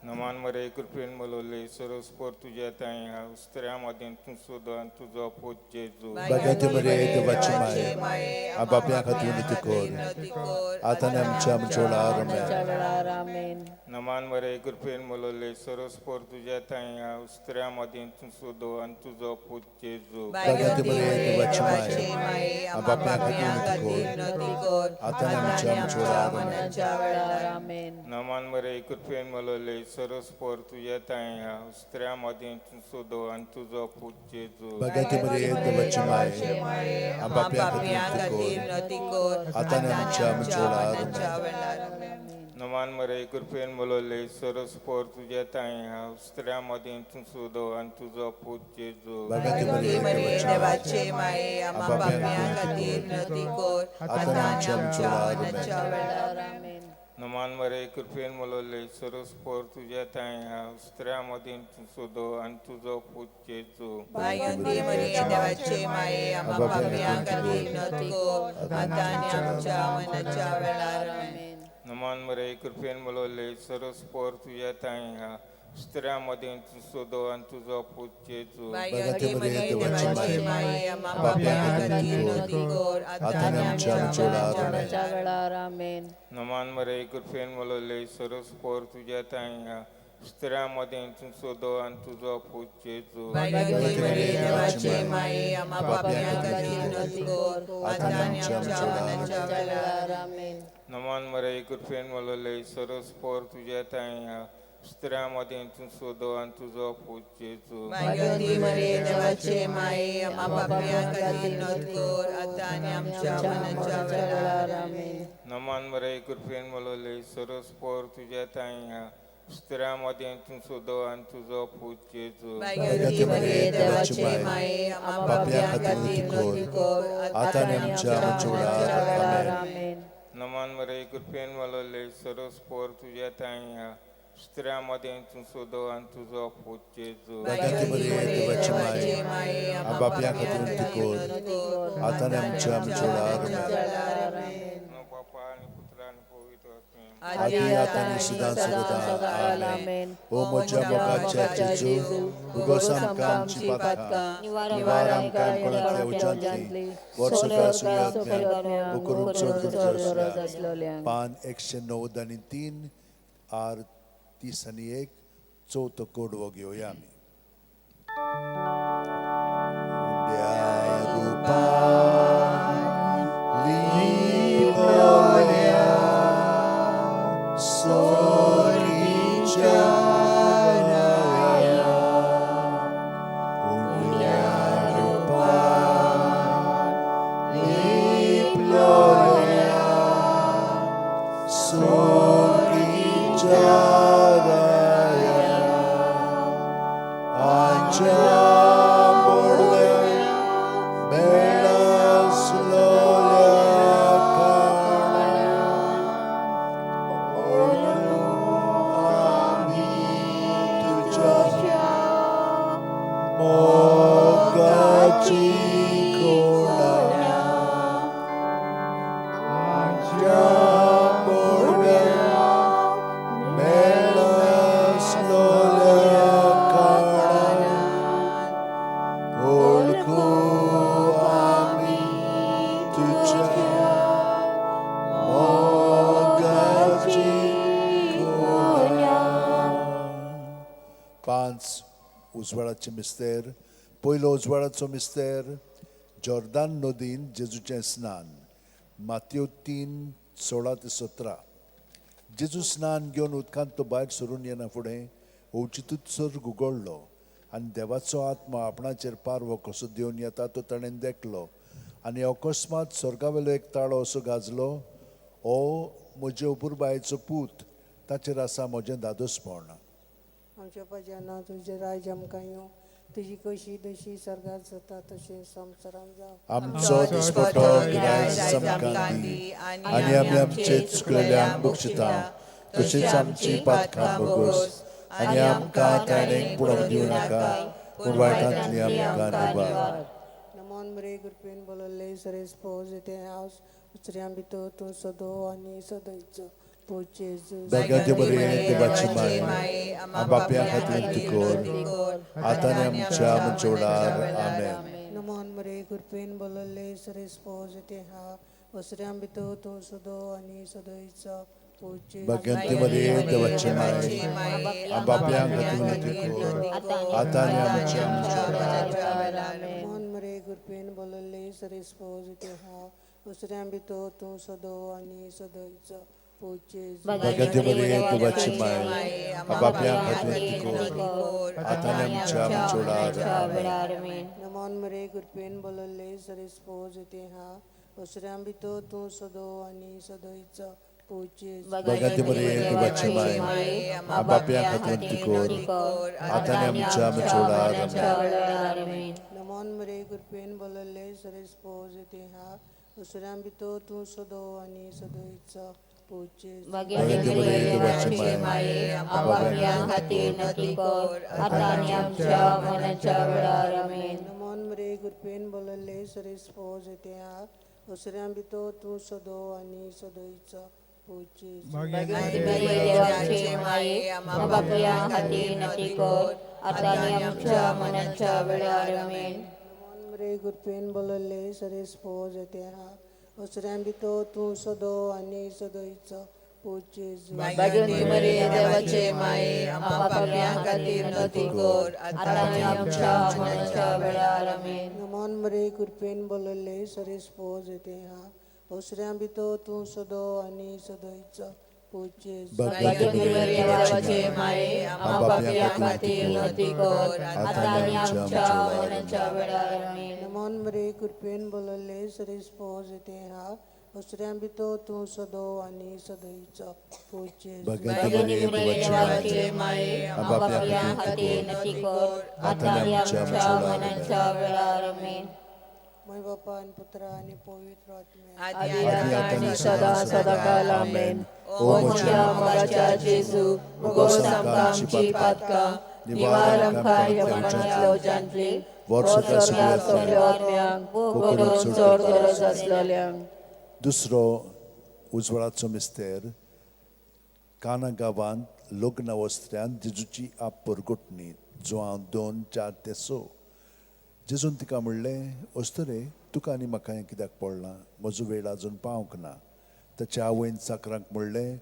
नमान मरे कृपेन बोलवले सर्वस्पोर तुज्या ताई स्त्रियां मदें तूं सुद्दां आनी तुजो पूत जेजू. भाग्यवंती मरिये, देवाची माय, आपापल्या खातीर विनंती कर, आतां आनी आमच्या वेळार. मरणाच्या वेळार. आमेन. नमान मरे कृपेन बोलवले सर्वस्पोर तुज्या ताई स्त्रियां मदें तूं सुद्दां आनी तुजो पूत जेजू. भाग्यवंती मरिये, देवाची माय, आपापल्या खातीर विनंती कर, आतां आनी आमच्या वेळार. मरणाच्या वेळार. आमेन. नमान मरे कृपेन बोलवले सर्वस्पोर तुज्या ताई स्त्रियां मदें तूं सुद्दां आनी तुजो पूत जेजू. भाग्यवंती मरिये, देवाची माय, आपापल्या खातीर विनंती कर, आतां आनी आमच्या वेळार. नमान मरे कृपेन बोलवले सर्वस्पोर तुज्या ताई स्त्रियां मदें तूं सुद्दां आनी तुजो पूत जेजू. भाग्यवंती मरिये, देवाची माय, आपापल्या खातीर विनंती कर, आतां आनी आमच्या वेळार. आमेन. नमान मरे कृपेन बोलवले सर्वस्पोर तुज्या ताई स्त्रियां मदें तूं सुद्दां आनी तुजो पूत जेजू. भाग्यवंती मरिये, देवाचे माये, आम्हा पाप्यां खातीर विनंती कर, आतां आनी आमच्या मरणाच्या वेळार. आमेन. नमान मरे कृपेन बोलवले सर्वस्पोर तुज्या ताई स्त्रियां मदें तूं सुद्दां आनी तुजो पूत जेजू. भाग्यवंती मरिये, देवाचे माये, आम्हा पाप्यां खातीर विनंती कर, आतां आनी आमच्या मरणाच्या मरणाच्या वेळार. आमेन. नमान मरे कृपेन बोलवले सर्वस्पोर तुज्या ताई स्त्रियां मदें तूं सोदो आनी तुजो पूत जेजू. भाग्यवती मरिये देवाचे माये, आम्हा पाप्यां खातीर विनवती कर, आतां आनी आमच्या मरणाच्या वेळार. आमेन. नमन मरे कृपेन मलोले सरस पोर तुज्या तांय स्त्रियां मदें तूं सोदो आनी तुजो पूत जेजू. भाग्यवती मरिये देवाचे माये, आम्हा पाप्यां खातीर विनवती कर, आतां आनी आमच्या मरणाच्या वेळार. आमेन. नमन मरे कृपेन मलोले सरस पोर तुज्या तांय स्त्रियां मदें तूं सोदो आनी तुजो पूत जेजू. भाग्यवती मरिये देवाचे माये, आम्हा पाप्यां खातीर विनवती कर, आतां आनी आमच्या मरणाच्या वेळार. आमेन. नमन मरे कृपेन मलोले सरस पोर तुज्या तांय स्त्रियां मदें तूं सोदो आनी तुजो पूत जेजू. भाग्यवती मरिये देवाचे माये, आम्हा पाप्यां खातीर विनवती कर, आतां आनी आमच्या मरणाच्या वेळार. आमेन. नो बापा आनी पुत्र आनी पवित्र आत्म्या. आदी आतां आनी सदां सर्वदा. आमेन. ओ म्हज्या मोगाच्या जेजू, उगोस आमकां आमची पातकां, निवार आमकां कोणांतल्या उज्यांतली, वर्सुका सुर्यातल्यान उकरून चड गरज आसल्या. पान 193 आर 31 चवथो कोडवो घेवया आमी. उंड्या रुपान लिपल्या सोरीच्या राया, उंड्या रुपान लिपल्या सोरीच्या राया, आमच्या बोडव्या मेळासलोल्या कारणान ओळखू आमी तुज्या मोगाची कोणा, आमच्या बोडव्या मेळासलोल्या कारणान ओळखू आमी तुज्या मोगाची कोणा. 5 उजवाडाचे मिस्तेर. पयलो उजवाडाचो मिस्तेर, जॉर्दान नदीन जेजूचें स्नान. मातयो 3:16-17. जेजू स्नान घेवन उदकांत तो भायर सरून येना फुडें अवचितूच स्वर्ग उगडलो आनी देवाचो आत्मा आपणाचेर पारवो कसो देवन येता तो ताणें देखलो. आनी अकस्मात स्वर्गावेलो एक ताळो असो गाजलो, ओ म्हजे अपुरबायेचो पूत, ताचेर आसा म्हजें दादोसपण. आमच्या भजनां तुजें राज्य आमकां येवं, तुजी कशी जशी स्वर्गार जाता तशें संवसारांत जावं. आमचो दिसपटो गिरायक आमकां दी, आनी आमी आमचे चुकलेल्यांक बक्षिता, तशीच आमची पातकां बोगोस, आनी आमकां ताणें पुडोवंक दिवं नाका, पूण वायटांतली आमकां निवार. नमन मरे कृपेन बोलले सरेस पोज ते हांव दुसऱ्यां भितर तूं सदो आनी सदैचो पूत जेजू. भाग्यवती मरिये देवाची माय, आमच्या खातीर विनंती कर, आतां आनी आमच्या मरणाच्या वेळार. आमेन. नमन मरे कृपेन बोलले सरेस पोज ते हा दुसऱ्यां भितर तूं सदो आनी सदैचो पूत जेजू. भाग्यवती मरिये देवाची माय, आमच्या खातीर विनंती कर, आतां आनी आमच्या मरणाच्या वेळार. नमन मरे कृपेन बोलले सरेस पोज ते हा दुसऱ्यां भितर तूं सदो आनी सदैचो पूत जेजू. भाग्यवती मरिये देवाची माय, आमच्या खातीर विनंती कर, आतां आनी आमच्या मरणाच्या वेळार. आमेन. नमन मरे कृपेन बोलले सरेस पोज ते हा दुसऱ्यां भितर तूं सदो आनी सदैचो पूत जेजू. भाग्यवती मरिये देवाची माय, आमच्या खातीर विनंती कर, आतां आनी आमच्या मरणाच्या वेळार. आमेन. नमन मरे कृपेन बोलले सरेस पोज ते हा दुसऱ्यां भितर तूं सदो आनी सदैचो पूत जेजू. भाग्यवती मरिये देवाची माय, आमच्या खातीर विनंती कर, आतां आनी आमच्या मरणाच्या वेळार. आमेन. नमन मरे कृपेन बोलले सरेस पोज ते हा दुसऱ्यां भितर तूं सदो आनी सदैचो पूत जेजू. भाग्यवती मरिये देवाचे माये, आमच्या खातीर विनंती कर, आतां आनी आमच्या मरणाच्या वेळार. आमेन. नमन मरे कृपेन बोलले सरेस पोज ते हा दुसऱ्यां भितर तूं सदो आनी सदैचो पूत जेजू. भाग्यवंती मरिये देवाचे माये, आम्हा पापयां खातीर विनवती कर, आतां आनी आमच्या मरणाच्या वेळार. आमेन. नमन मरे, कृपेन बोलले, सरेस पोज येते हा, दुसऱ्या भितर तूं सदो आनी सदयचो पूत जेजू. भाग्यवंती मरिये देवाचे माये, आम्हा पापयां खातीर विनवती कर, आतां आनी आमच्या मरणाच्या वेळार. आमेन. नमन मरे, कृपेन बोलले, सरेस पोज येते हा, दुसऱ्या भितर तूं सदो आनी सदयचो पूत जेजू. भाग्यवंती मरिये देवाचे माये, आम्हा पापयां खातीर विनवती कर, आतां आनी आमच्या मरणाच्या वेळार. आमेन. My बापा आनी पुत्रा आनी पवित्र आत्म्या. आदी आतां आनी सदां सदांकाल. आमेन. ओ म्हज्या मोगाच्या जेजू, मुगोस आमकां आमची पातकां, निवार आमकां यमनांतल्या उज्यांतली, स्वर्गार सगल्या आत्म्यांक, करून चड गरज आसलेल्यांक. दुसरो उजवाडाचो मिस्तेर, काना गांवांत लग्न वस्त्र्यांत जेजूची आप परगटणी, जुआंव 2:4-6. जेजून तिका म्हणलें, अस्तरे, तुका आनी म्हाका हें कित्याक पडलां? म्हजो वेळ आजून पावंक ना. ताच्या आवयन चाकरांक म्हणलें,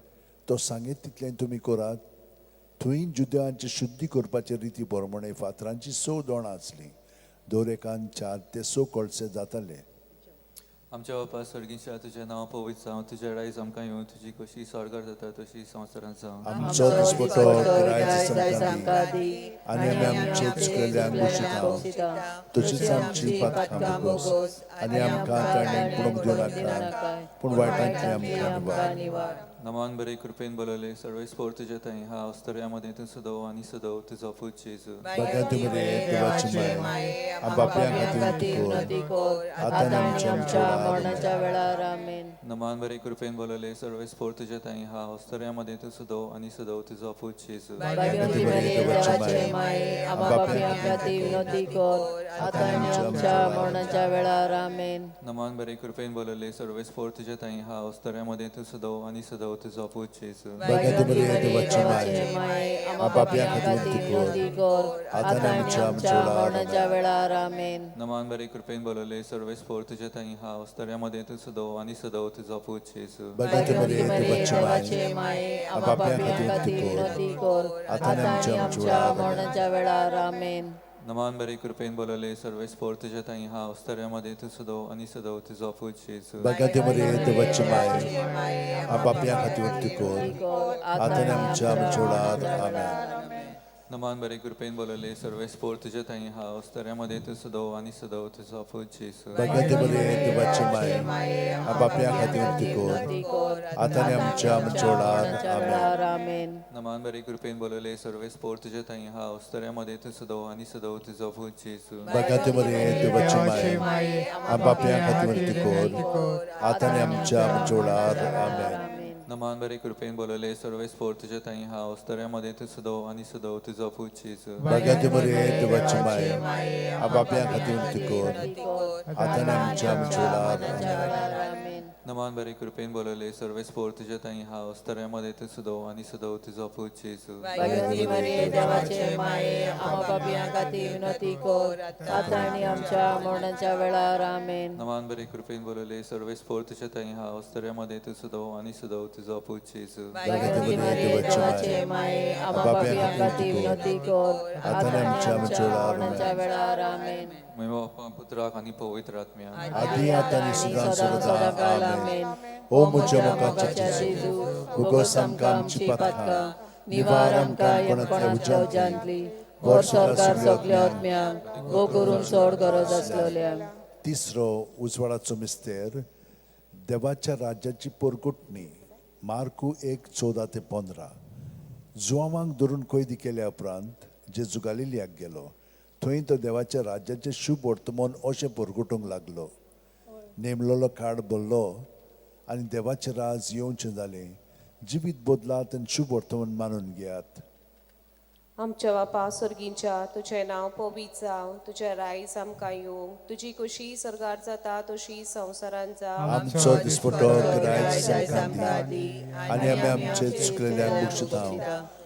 तो सांगीत तितलें तुमी करात. थंय जुद्यांची शुद्धी करपाचे रिती प्रमाणे फातरांची 6 दोणां आसलीं. दर एकान 4 ते 6 कळसे जाताले. आमच्या बापा सर्गीच्या, तुजें नांव पवित्र जावं, तुजें रायज आमकां येवं, तुजी खोशी स्वर्गार जाता तशी संवसारांत जावं. आमचो दिसपटो गिरायच आमकां दी आनी आमी आमचे चुकलेल्यांक बक्षिता, तशीच आमची पातकां बोगोस आनी आमकां ताणें पडूंक दिवं नाका, पूण वायटांतली आमकां निवार. नमान बरे, कृपेन बोलवले, सर्वेस्पोर तुजे थंय हा, अस्तऱ्यामध्ये तूं सदव आनी सदव तुजो पूत जेजू. भाग्यांत मरे देवाची माय, आपापल्या खातीर विनवती कर, आतां आतां आनी आनी आमच्या मरणाच्या वेळार. आमेन. नमान बरे, कृपेन बोलवले, सर्वेस्पोर तुजे थंय हा, अस्तऱ्यामध्ये तूं सदव आनी सदव तुजो पूत जेजू. भाग्यवंती मरिये देवाचे माये, आम्हा पापयां खातीर विनवती कर, आतां आनी आमच्या मरणाच्या वेळार. आमेन. नमान बरे, कृपेन बोलवले, सर्वेस्पोर तुजे थंय हा, अस्तऱ्यामध्ये तूं सदव आनी सदव तुजो पूत जेजू. भाग्यांत मरे देवाची माय, आम्हा पापयां खातीर विनवती कर, आतां आनी आमच्या मरणाच्या वेळार. आमेन. नमान बरे, कृपेन बोलवले, सर्वेस्पोर तुजे थंय हा, अस्तऱ्यामध्ये तूं सदव आनी सदव तुजो पूत जेजू. भाग्यांत मरे देवाची माय, आम्हा पापयां खातीर विनवती कर, आतां आनी आमच्या मरणाच्या वेळार. आमेन. नमान बरे, कृपेन बोलवले, सर्वेस्पोर तुजे थंय हा, अस्तऱ्यामध्ये तूं सदव आनी सदव तुजो पूत जेजू. भाग्यांत मरे देवाची माय, आपापल्या खातीर कर, आतां आनी आमच्या वेळार. आमेन. नमान बरे, कृपेन बोलवले, सर्वेस्पोर तुजे थंय हा, अस्तऱ्यामध्ये तूं सदव आनी सदव तुजो पूत जेजू. भाग्यांत मरे देवाची माय, आपापल्या खातीर कर, आतां आनी आमच्या वेळार. आमेन. आमेन. नमान बरे, कृपेन बोलवले, सर्वेस्पोर तुजे थंय हा, अस्तऱ्यामध्ये तूं सदव आनी सदव तुजो पूत जेजू. भाग्यांत मरे देवाची माय, आपापल्या खातीर कर, आतां आनी आमच्या वेळार. आमेन. नमान बरे, कृपेन बोलवले, सर्वेस्पोर तुजे थंय हा, अस्तऱ्यामध्ये तूं सदव आनी सदव तुजो पूत जेजू. भाग्यांत मरे देवाची माय, आपापल्या खातीर कर, आतां आनी आमच्या वेळार. आमेन. नमान बरे, कृपेन बोलवले, सर्वेस्पोर तुजे थंय हा, अस्तऱ्यामध्ये तूं सदव आनी सदव तुजो पूत जेजू. भाग्यवंती मरिये देवाचे माये, आम्हा पापयां खातीर विनवती कर, आतां आनी आमच्या मरणाच्या वेळार. आमेन. नमान बरे, कृपेन बोलवले, सर्वेस्पोर तुजे थंय हा, अस्तऱ्यामध्ये तूं सदव आनी सदव तुजो पूत जेजू. भाग्यवंती मरिये देवाचे माये, आम्हा पापयां खातीर विनवती कर, आतां आनी आमच्या मरणाच्या वेळार. आमेन. महिमा बापा, पुत्राक आनी पवित्र आत्म्या. आदी आतां आनी सदां सदां. आमेन. ओ म्हज्या मोगाच्या जेजू, भोगोस आमकां आमची पातकां, निवार आमकां यमकोणांतल्या उज्यांतली, व्हर स्वर्गार सगल्या आत्म्यांक, गो करून चड गरज आसलेल्यांक. तिसरो उजवाडाचो मिस्तेर, देवाच्या राज्याची पोरकुटणी, मार्कू 1:14-15. जुवांवांक धरून कैदी केल्या उपरांत जेजू गालिलियाक गेलो. थंय तो देवाच्या राज्याचें शुभ वर्तमान अशें परगटूंक लागलो, नेमलोलो काळ भरलो आनी देवाचें राज येवचें जालें. जिवीत बदलात आनी शुभ वर्तमान मानून घेयात. आमच्या बापा सर्गींच्या, तुजें नांव पवित्र जावं, तुजें रायज आमकां येवं, तुजी खुशी सर्गार जाता तशी संवसारांत जावं. आमचो दिसपटो गिरायच आमकां दी आनी आमी आमचे चुकलेल्यांक बक्षिता,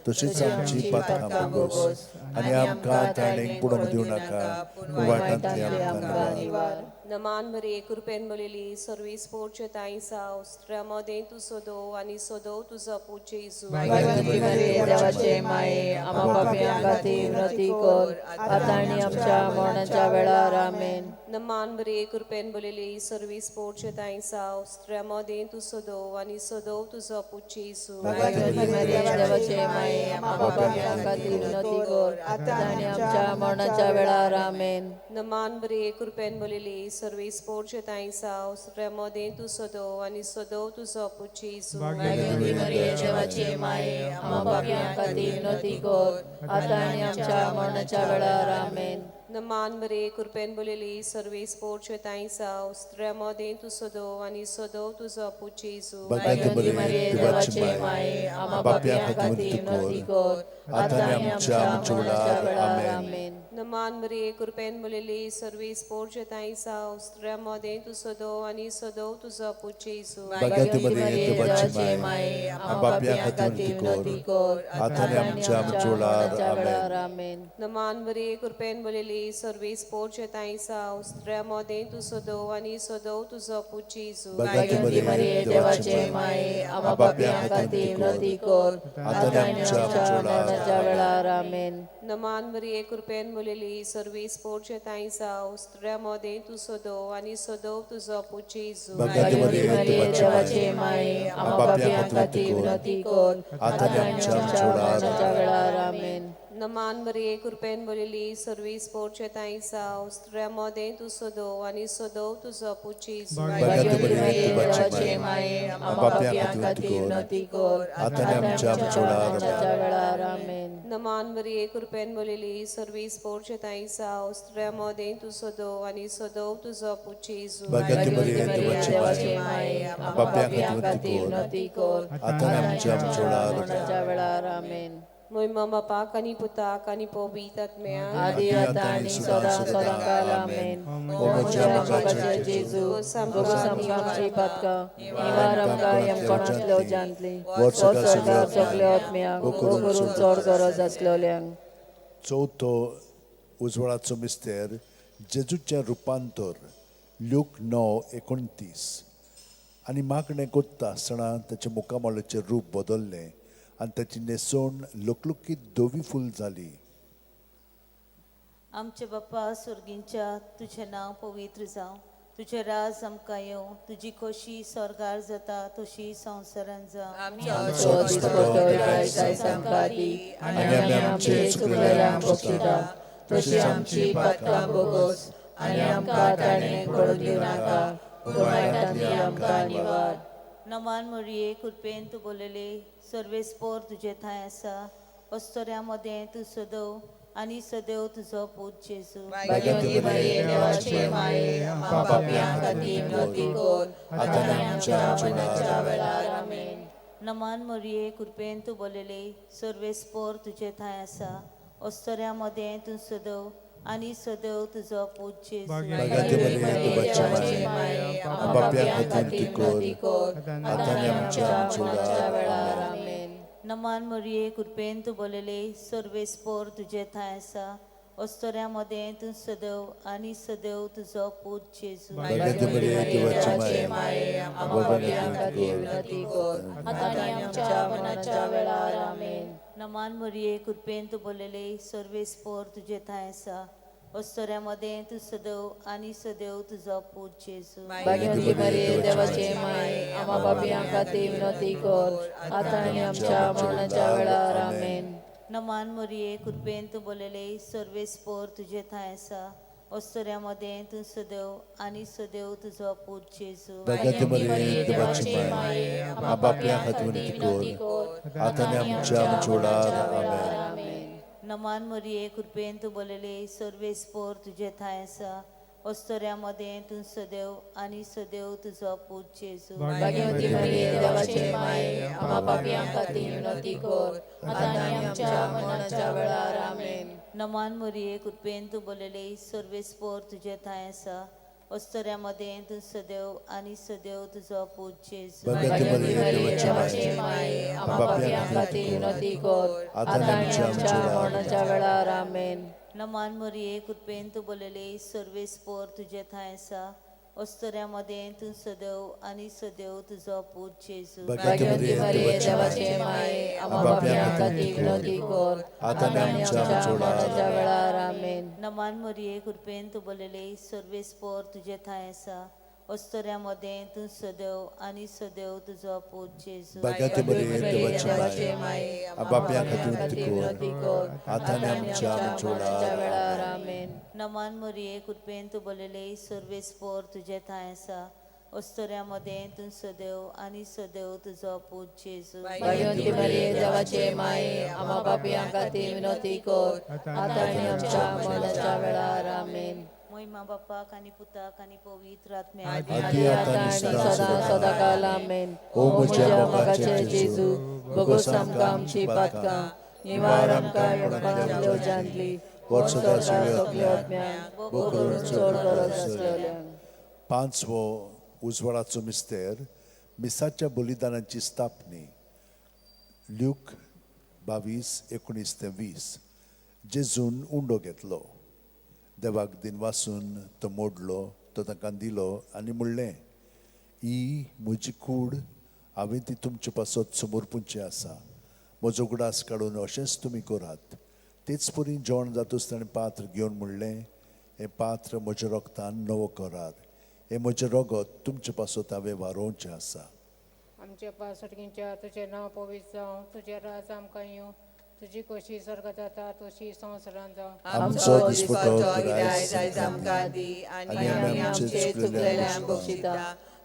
तशीच आमची पातकां बोगोस आनी आमकां ताणेक बुडोवंक दिवं नाका, पूण वायटांतली आमकां निवार. नमान मरे कृपेन भरलेली सर्वीस पोरचे ताई साव स्त्रियां मदें तूं सदो आनी सदो तुजो पूत जेजू. भाग्यवती मरिये देवाचे माये, आम्हा पापयां खातीर विनंती कर, आतां आनी आमच्या मरणाच्या वेळार. आमेन. नमान मरे कृपेन भरलेली सर्वीस पोरचे ताई साव स्त्रियां मदें तूं सदो आनी सदो तुजो पूत जेजू. भाग्यवती मरिये देवाचे माये, आम्हा पापयां खातीर विनंती कर, आतां आनी आमच्या मरणाच्या वेळार. आमेन. नमान मरे कृपेन भरलेली सर्वीस पोरचे ताई साव स्त्रियां मदें तूं सदो आनी सदो तुजो पूत जेजू. भाग्यवती मरिये देवाचे माये, आम्हा पापयां खातीर विनंती कर, आतां आनी आमच्या मरणाच्या वेळार. आमेन. नमान मरे कृपेन भरलेली सर्वीस पोरचे ताई साव स्त्रियां मदें तूं सदो आनी सदो तुजो पूत जेजू. भाग्यवती मरिये देवाचे माये, आम्हा पापयां खातीर विनंती कर, आतां आनी आमच्या मरणाच्या वेळार. आमेन. नमान मरे कृपेन भरलेली सर्वीस पोरचे ताई साव स्त्रियां मदें तूं सदो आनी सदो तुजो पूत जेजू. भाग्यवती मरिये देवाचे माये, आम्हा पापयां खातीर विनंती कर, आतां आनी आमच्या मरणाच्या वेळार. आमेन. नमान मरे कृपेन भरलेली सर्वीस पोरचे ताई साव स्त्रियां मदें तूं सदो आनी सदो तुजो पूत जेजू. भाग्यवती मरिये देवाचे माये, आम्हा पापयां खातीर विनंती कर, आतां आनी आमच्या मरणाच्या वेळार. आमेन. नमान मरिये कृपेन भरलेली सर्वीस पोरचे ताई साव स्त्रियां मदें तूं सदो आनी सदो तुजो पूत जेजू. भाग्यवती मरिये देवाचे माये, आम्हा पापयां खातीर विनंती कर, आतां आनी आमच्या मरणाच्या वेळार. आमेन. नमान मरिये कृपेन भरलेली सर्वीस पोरचे ताई साव स्त्रियां मदें तूं सदो आनी सदो तुजो पूत जेजू. भाग्यवती मरिये देवाचे माये, आम्हा पापयां खातीर विनंती कर, आतां आनी आमच्या मरणाच्या वेळार. आमेन. नमान मरिये कृपेन भरलेली सर्वीस पोरचे ताई साव स्त्रियां मदें तूं सदो आनी सदो तुजो पूत जेजू. भाग्यवती मरिये देवाचे माये, आम्हा पापयां खातीर विनंती कर, आतां आनी आमच्या मरणाच्या वेळार. आमेन. मोहिमा बापाक आनी पुताक आनी पवित्र आत्म्याक. आदी आतां आनी सदां सदां काल. आमेन. ओ म्हज्या मोगाच्या जेजू, भोगोस आमकां आमची पातकां, निवार आमकां यमकोणांतल्या उज्यांतली, वच स्वर्गार सगल्या आत्म्यांक, करून चड गरज आसलेल्यांक. चवथो उजवाडाचो मिस्तेर, जेजूचें रुपांतर, ल्यूक 9:29. आनी मागणें करता आसतना ताचें मुखामळाचें रूप बदल्लें आनी ताची न्हेसवण लकलकीत धवी फूल जाली. आमचे बाप्पा स्वर्गींच्या, तुजें नांव पवित्र जावं, तुजें राज आमकां येवं, तुजी खोशी स्वर्गार जाता तशी संवसारान जावं. आमचो दिसपट्टो दायज आयज आमकां दी, आनी आमी आमचे चुकलेल्यांक बक्षिता, तशी आमची पातकां बोगोस, आनी आमकां ताणें पडून दिवं नाका, पूण वायटांतली आमकां निवार. नमान मरिये कृपेन तूं बोलले, सर्वेस्पोर तुजे थंय आसा, अस्तोऱ्या मदें तूं सदव आनी सदैव तुजो पूत जेजू. भाग्यवती मरिये देवाचे माये, आम्हा पापयां खातीर विनंती कर, आतां आनी आमच्या मरणाच्या वेळार. आमेन. नमान मरिये कृपेन तूं बोलले, सर्वेस्पोर तुजे थंय आसा, अस्तोऱ्या मदें तूं सदव आनी सदैव तुजो पूत जेजू. भाग्यवती मरिये देवाचे माये, आम्हा पापयां खातीर विनंती कर, आतां आनी आमच्या मरणाच्या वेळार. आमेन. नमान मरिये कृपेन तूं बोलले, सर्वेस्पोर तुजे थंय आसा, अस्तोऱ्या मदें तूं सदैव आनी सदैव तुजो पूत जेजू. भाग्यवती मरिये देवाचे माये, आम्हा पापयां खातीर विनंती कर, आतां आनी आमच्या मरणाच्या वेळार. आमेन. नमान मरिये कृपेन तूं बोलले, सर्वेस्पोर तुजे थंय आसा, अस्तोऱ्या मदें तूं सदैव आनी सदैव तुजो पूत जेजू. भाग्यवती मरिये देवाचे माये, आम्हा पापयां खातीर विनंती कर, आतां आनी आमच्या मरणाच्या वेळार. आमेन. नमान मरिये कृपेन तूं बोलले, सर्वेस्पोर तुजे थंय आसा, अस्तोऱ्या मदें तूं सदैव आनी सदैव तुजो पूत जेजू. भाग्यवती मरिये देवाचे माये, आम्हा पापयां खातीर विनंती कर, आतां आनी आमच्या मरणाच्या वेळार. आमेन. नमान मरिये कृपेन तूं बोलले, सर्वेस्पोर तुजे थंय आसा, अस्तोऱ्या मदें तूं सदैव आनी सदैव तुजो पूत जेजू. भाग्यवती मरिये देवाचे माये, आम्हा पापयां खातीर विनंती कर, आतां आनी आमच्या मरणाच्या वेळार. आमेन. नमान मरिये कृपेन तूं बोलले, सर्वेस्पोर तुजे थंय आसा, अस्तुऱ्यां मदें तूं सदैव आनी सदैव तुजो पूत जेजू. भाग्यवती मरिये, देवाचे माये, आम्हा पापयां खातीर विनवती कर, आतां आनी आमच्या मरणाच्या वेळार. आमेन. नमान मरिये, कृपेन तूं बोलले, सर्वेस्पोर तुजे थंय आसा, अस्तुऱ्यां मदें तूं सदैव आनी सदैव तुजो पूत जेजू. भाग्यवती मरिये, देवाचे माये, आम्हा पापयां खातीर विनवती कर, आतां आनी आमच्या मरणाच्या वेळार. आमेन. नमान मरिये, कृपेन तूं बोलले, सर्वेस्पोर तुजे थंय आसा, अस्तुऱ्यां मदें तूं सदैव आनी सदैव तुजो पूत जेजू. भाग्यवती मरिये, देवाचे माये, आमच्या पापयां खातीर विनवती कर, आतां आनी आमच्या मरणाच्या वेळार. आमेन. नमान मरिये, कृपेन तूं बोलले, सर्वेस्पोर तुजे थंय आसा, अस्तुऱ्यां मदें तूं सदैव आनी सदैव तुजो पूत जेजू. भाग्यवती मरिये, देवाचे माये, आम्हा पापयां खातीर विनवती कर, आतां आनी आमच्या मरणाच्या वेळार. आमेन. मोहिमा बापाक आनी पुताक आनी पवित्र आत्म्याक. आदी आतां आनी सदां सदांकाल. आमेन. ओ म्हज्या मोगाचे जेजू, भोगोस आमकां आमची पातकां, निवार आमकां यमकांतल्या उज्यांतली, वर्सभर सगल्या आत्म्यांक, भोव करून चड गरज आसलेल्यांक. पांचवो उजवाडाचो मिस्तेर, मिसाच्या बलिदानाची स्थापनी. ल्यूक 22:19 ते 20. जेजून उंडो घेतलो, देवाक दिनवासून तो मोडलो, तो तांकां दिलो आनी म्हणलें, ही म्हजी कूड, हांवें ती तुमचे पासत समर्पूंची आसा. म्हजो उगडास काडून अशेंच तुमी करात. तेच परी जेवण जातूच ताणें पात्र घेवन म्हणलें, हें पात्र म्हज्या रोगतान नवो करार, हें म्हजें रगत तुमचे पासत हांवें वारोवचें आसा. आमच्या बापा सर्गींच्या, तुजें नांव पवित्र जावं, तुजें राज आमकां येवं, तुजी खोशी स्वर्गात जाता तशी संवसारांत जावं. आमचो दिसपटो आयज आयज आमकां दी आनी आमी आमचे चुकलेल्यांक बक्षिता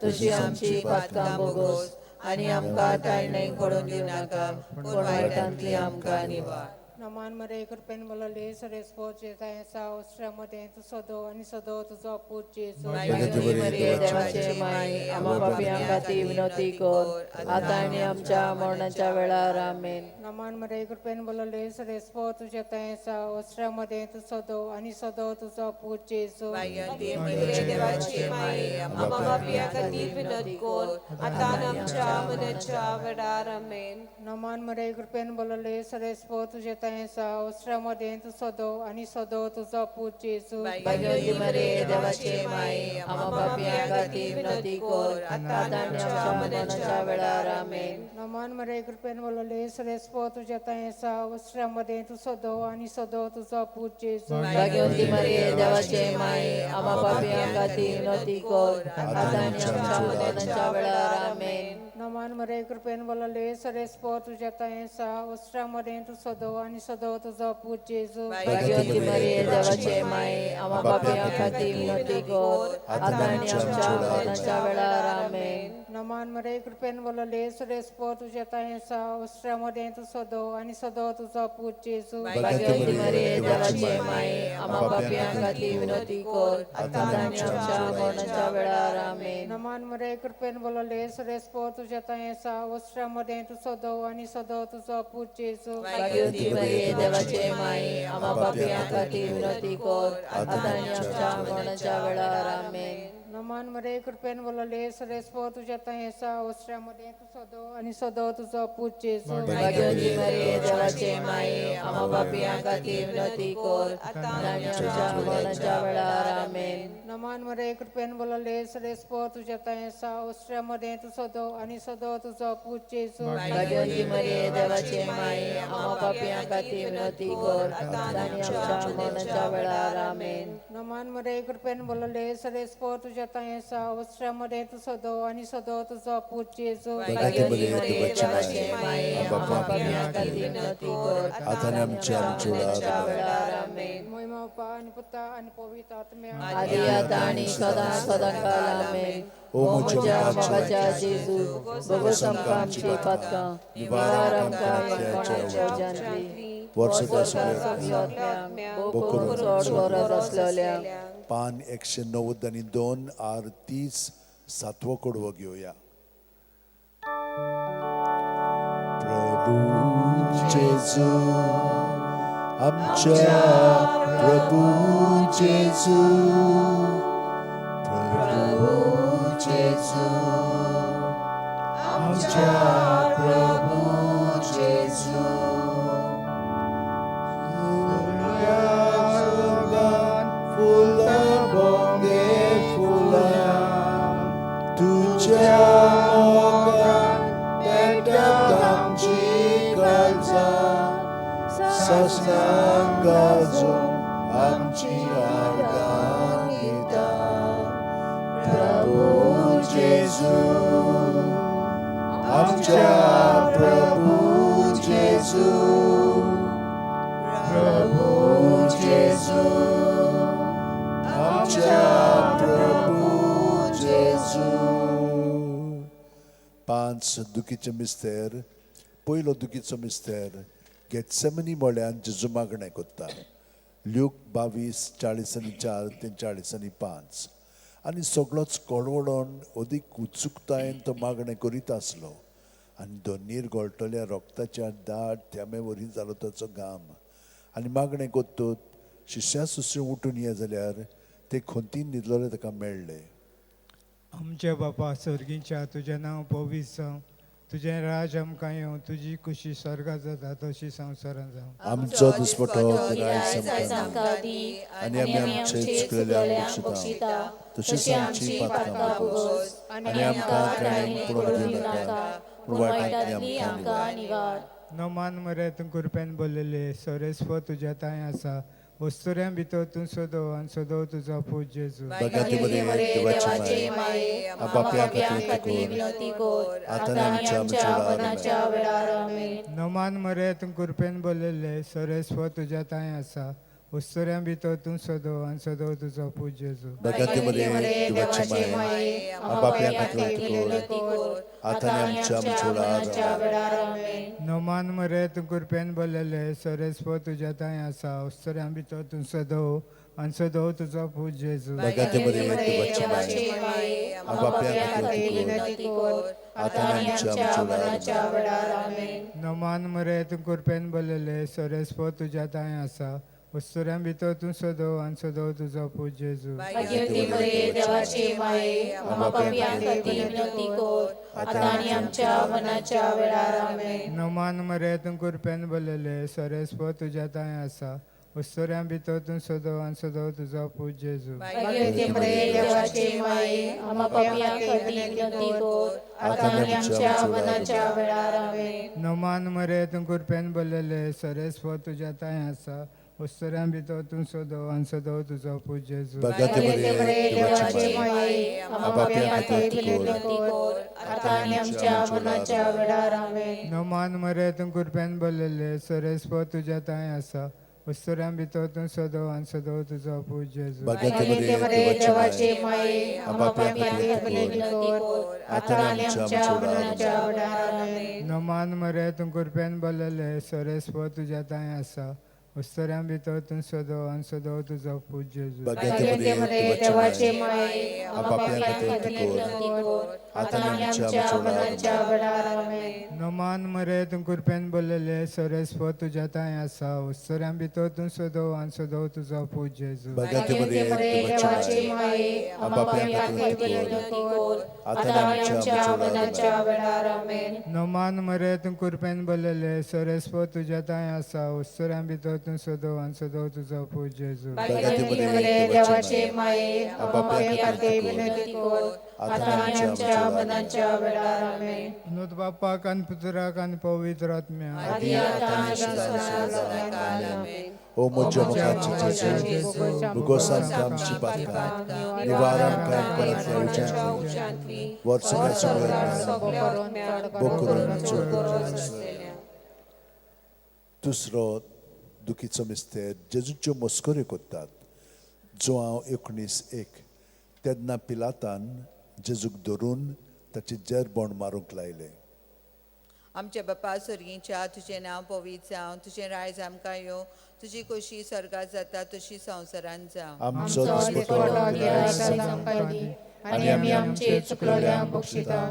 तशी आमची पातकां भोगोस आनी आमकां ताळणेक पडून दिवनाका, पूण वायटांतली आमकां निवार. नमान मरे, कृपेन बोलले, सरेस्पोर जेताय आसा, मध्ये तूं सदो आनी सदो तुजो पूत जेजू. भाग्यवती मरिये, देवाचे माये, आम्हा पापयां खातीर विनवती कर, आतां आनी आमच्या मरणाच्या वेळार. आमेन. नमान मरे, कृपेन बोलले, सरेस्पोर तुझ्या आसा, मध्ये तूं सदो आनी सदो तुजो पूत जेजू. भाग्यवती मरिये, देवाची माये, आम्हा पापयां खातीर विनवती कर, आतां आनी आमच्या मरणाच्या वेळार. आमेन. नमान मरे, कृपेन बोलले, सरेस्पोर तुझ्या आसा, मध्ये तूं सदो आनी सदो तुजो पूत जेजू. भाग्यवती मरिये, देवाचे माये, आम्हा पापयां खातीर विनवती कर, आतां आनी आमच्या मरणाच्या वेळार. आमेन. नमान मरे, कृपेन बोलले, सरेस्पोर तुझ्या आसा, मध्ये तूं सदो आनी सदो तुजो पूत जेजू. भाग्यवती मरिये, देवाचे माये, आम्हा पापयां खातीर विनवती कर, आतां आनी आमच्या मरणाच्या वेळार. आमेन. नमान मरे, कृपेन बोलले, सरेस्पोर तुझ्या आसा, मध्ये तूं सदो आनी सदो तुजो पूत जेजू. भाग्यवती मरिये, देवाचे माये, आम्हा पापयां खातीर विनवती कर, आतां आनी आमच्या मरणाच्या वेळार. आमेन. नमान मरे, कृपेन बोलले, सरेस्पोर तुझ्या आसा, मध्ये तूं सदो आनी सदो तुजो पूत जेजू. भाग्यवती मरिये, देवाचे माये, आम्हा पापयां खातीर विनवती कर, आतां आनी आमच्या मरणाच्या वेळार. आमेन. नमान मरे, कृपेन बोलले, सरेस्पोर तुझ्या आसा, मध्ये तूं सदो आनी सदो तुजो पूत जेजू. भाग्यवती मरिये, देवाचे माये, आम्हा पापयां खातीर विनवती कर, आतां आनी आमच्या मरणाच्या वेळार. आमेन. नमान मरे, कृपेन बोलले, सरेस्पोर तुझ्या आसा, मध्ये तूं सदो आनी सदो तुजो पूत जेजू. भाग्यवती मरिये, देवाचे माये, आम्हा पापयां खातीर विनवती कर, आतां आनी आमच्या मरणाच्या वेळार. आमेन. नमान मरे, कृपेन बोलले, सरेस्पोर तुझ्या आसा, मध्ये तूं सदो आनी सदो तुजो पूत जेजू. भाग्यवती मरिये, देवाचे माये, आम्हा पापयां खातीर विनवती कर, आतां आनी आमच्या मरणाच्या वेळार. आमेन. नमान मरे, कृपेन बोलले, सरेस्पोर तुझ्या आसा, मध्ये तूं सदो आनी सदो तुजो पूत जेजू. भाग्यवती मरिये, देवाचे माये, आम्हा पापयां खातीर विनवती कर, आतां आनी आमच्या मरणाच्या वेळार. आमेन. मोहिमा बापा आनी पुता आनी पवित्र आत्म्या. आदी आतां आनी सदां सदांकाल. आमेन. ओ म्हज्या मोगाच्या जेजू, भोगोस आमकां आमची पातकां, निवार आमकां कोणाच्या उज्यांतली, वर्सभर सगल्या आत्म्यांक, भोव करून चड गरज आसलेल्यांक. पान 192, आर 30, सातवो कडवो घेवया. प्रभू जेजू, आमच्या प्रभू जेजू, जेजू, आमच्या प्रभू जेजू. फुलां बोंगे फुलां तुज्या मोगान पेटत आमची काळजां सासणां गाजोवंक आमची आर्गां गितां प्रभू जेजू, आमच्या प्रभू जेजू, प्रभू जेजू, आमच्या प्रभू जेजू. पांच दुखीचे मिस्तेर. पयलो दुखीचो मिस्तेर, गेटसेमनी मळ्यान जेजू मागणें करता. ल्यूक 22:44 ते 45. आनी सगळोच कळवळोन अदीक उत्सुकतायेन तो मागणें करीत आसलो आनी दोनीर गळटल्या रोगताच्या दाट थेंबे वरी जालो ताचो घाम. आनी मागणें करतूच शिश्या सुसरी उठून ये जाल्यार ते खंतीन न्हिदलेले ताका मेळ्ळे. आमच्या बापा सर्गीच्या, तुजें नांव पवित्र जावं, तुजें राज आमकां येवं, तुजी खुशी स्वर्गात जाता तशी संवसारांत जावं. आमचो दिसपटो आयज आमकां आमकां दी आनी आमी आमचे चुकलेल्यांक बक्षिता तशीच आमची पातकां भोगोस आनी आमकां ताणें पडून दिवं नाका, पूण वायटांतली आमकां निवार. नमान मरे, तूं कृपेन बोललेले, सोरेस्पो तुज्या तांय आसा, वस्तुऱ्यां भितर तूं सदो आनी सदो तुजो पूत जेजू. भाग्याती मरे, देवाची माये, आपापल्या खातीर विनंती कर, आतां आनी आमच्या मरणाच्या वेळार. आमेन. नमान मरे, तूं कृपेन बोललेले, सोरेस्पो तुज्या तांय आसा, वस्तुऱ्यां भितर तूं सदो आनी सदो तुजो पूत जेजू. भाग्याती मरे, देवाची माये, आपापल्या खातीर विनंती कर, आतां आनी आमच्या मरणाच्या वेळार. आमेन. नमान मरे, तूं कृपेन बोललेले, सोरेस्पो तुज्या तांय आसा, वस्तुऱ्यां भितर तूं सदो आनी सदो तुजो पूत जेजू. भाग्याती मरे, देवाची माये, आपापल्या खातीर विनंती कर, आतां आनी आमच्या मरणाच्या वेळार. आमेन. नमान मरे, तूं कृपेन बोललेले, सोरेस्पो तुज्या तांय आसा, वस्तुऱ्यां भितर तूं सदो आनी सदो तुजो पूत जेजू. भाग्यवती मरे, देवाची माये, आम्हा पापयां खातीर विनंती कर, आतां आनी आमच्या मरणाच्या वेळार. आमेन. नमान मरे, तूं कृपेन बोललेले, सोरेस्पो तुज्या तांय आसा, वस्तुऱ्यां भितर तूं सदो आनी सदो तुजो पूत जेजू. भाग्यवती मरे, देवाची माये, आम्हा पापयां खातीर विनंती कर, आतां आनी आमच्या मरणाच्या वेळार. आमेन. नमान मरे, तूं कृपेन बोललेले, सोरेस्पो तुज्या तांय आसा, वस्तुऱ्यां भितर तूं सदो आनी सदो तुजो पूत जेजू. भाग्याती मरे, देवाची माये, आम्हा पापयां खातीर विनंती कर, आतां आनी आमच्या मरणाच्या वेळार. आमेन. नमान मरे, तूं कृपेन बोललेले, सोरेस्पो तुज्या तांय आसा, वस्तुऱ्यां भितर तूं सदो आनी सदो तुजो पूत जेजू. भाग्याती मरे, देवाची माये, आम्हा पापयां खातीर विनंती कर, आतां आनी आमच्या मरणाच्या वेळार. आमेन. नमान मरे, तूं कृपेन बोललेले, सोरेस्पो तुज्या तांय आसा, वस्तुऱ्यां भितर तूं सदो आनी सदो तुजो पूत जेजू. भाग्याती मरे, देवाची देवाची माये, आम्हा पापयां खातीर विनंती कर, आतां आनी आमच्या मरणाच्या वेळार. आमेन. नमान मरे, तूं कृपेन बोललेले, सोरेस्पो तुज्या तांय आसा, वस्तुऱ्यां भितर तूं सदो आनी सदो तुजो पूत जेजू. भाग्याती मरे, देवाची माये, आम्हा पापयां खातीर विनंती कर, आतां आतां आनी आनी आमच्या आमच्या मरणाच्या मरणाच्या वेळार. आमेन. नमान मरे, तूं कृपेन बोललेले, सोरेस्पो तुज्या तांय आसा, वस्तुऱ्यां भितर तूं सदो आनी सदो तुजो पूत जेजू. भाग्याती भाग्यवती मरे, मरे, देवाची देवाची माये, आम्हा पापयां खातीर विनंती कर, आतां आतां आनी आनी आमच्या आमच्या मरणाच्या वेळार. आमेन. नोत बापाक आनी पुत्राक आनी पवित्र आत्म्याक. आदी आतां आनी सदां सदांकाळ. आमेन. ओ म्हज्या मोगाचे जेजू, भुगोस आमकां आमची पातकां निवार, आमकां कोणांतल्या उज्यांतली वर्सभर सगळ्या बोकरून चड करून. दुसरो दुखीचो मिस्तेर, जेजूच्यो मस्कऱ्यो करतात. जो हांव 19:1. तेन्ना पिलातान जेजूक धरून ताचे जेरबोण मारूंक लायलें. आमच्या बापा सर्गीच्या, तुजें नांव पवित्र जावं, तुजें रायज आमकां येवं, तुजी खोशी स्वर्गात जाता तशी संवसारांत जावं. आमचो आमचो दिसपटो दिसपटो आयज आयज आमकां दी आनी आमी आमचे चुकलेल्यांक बक्षिता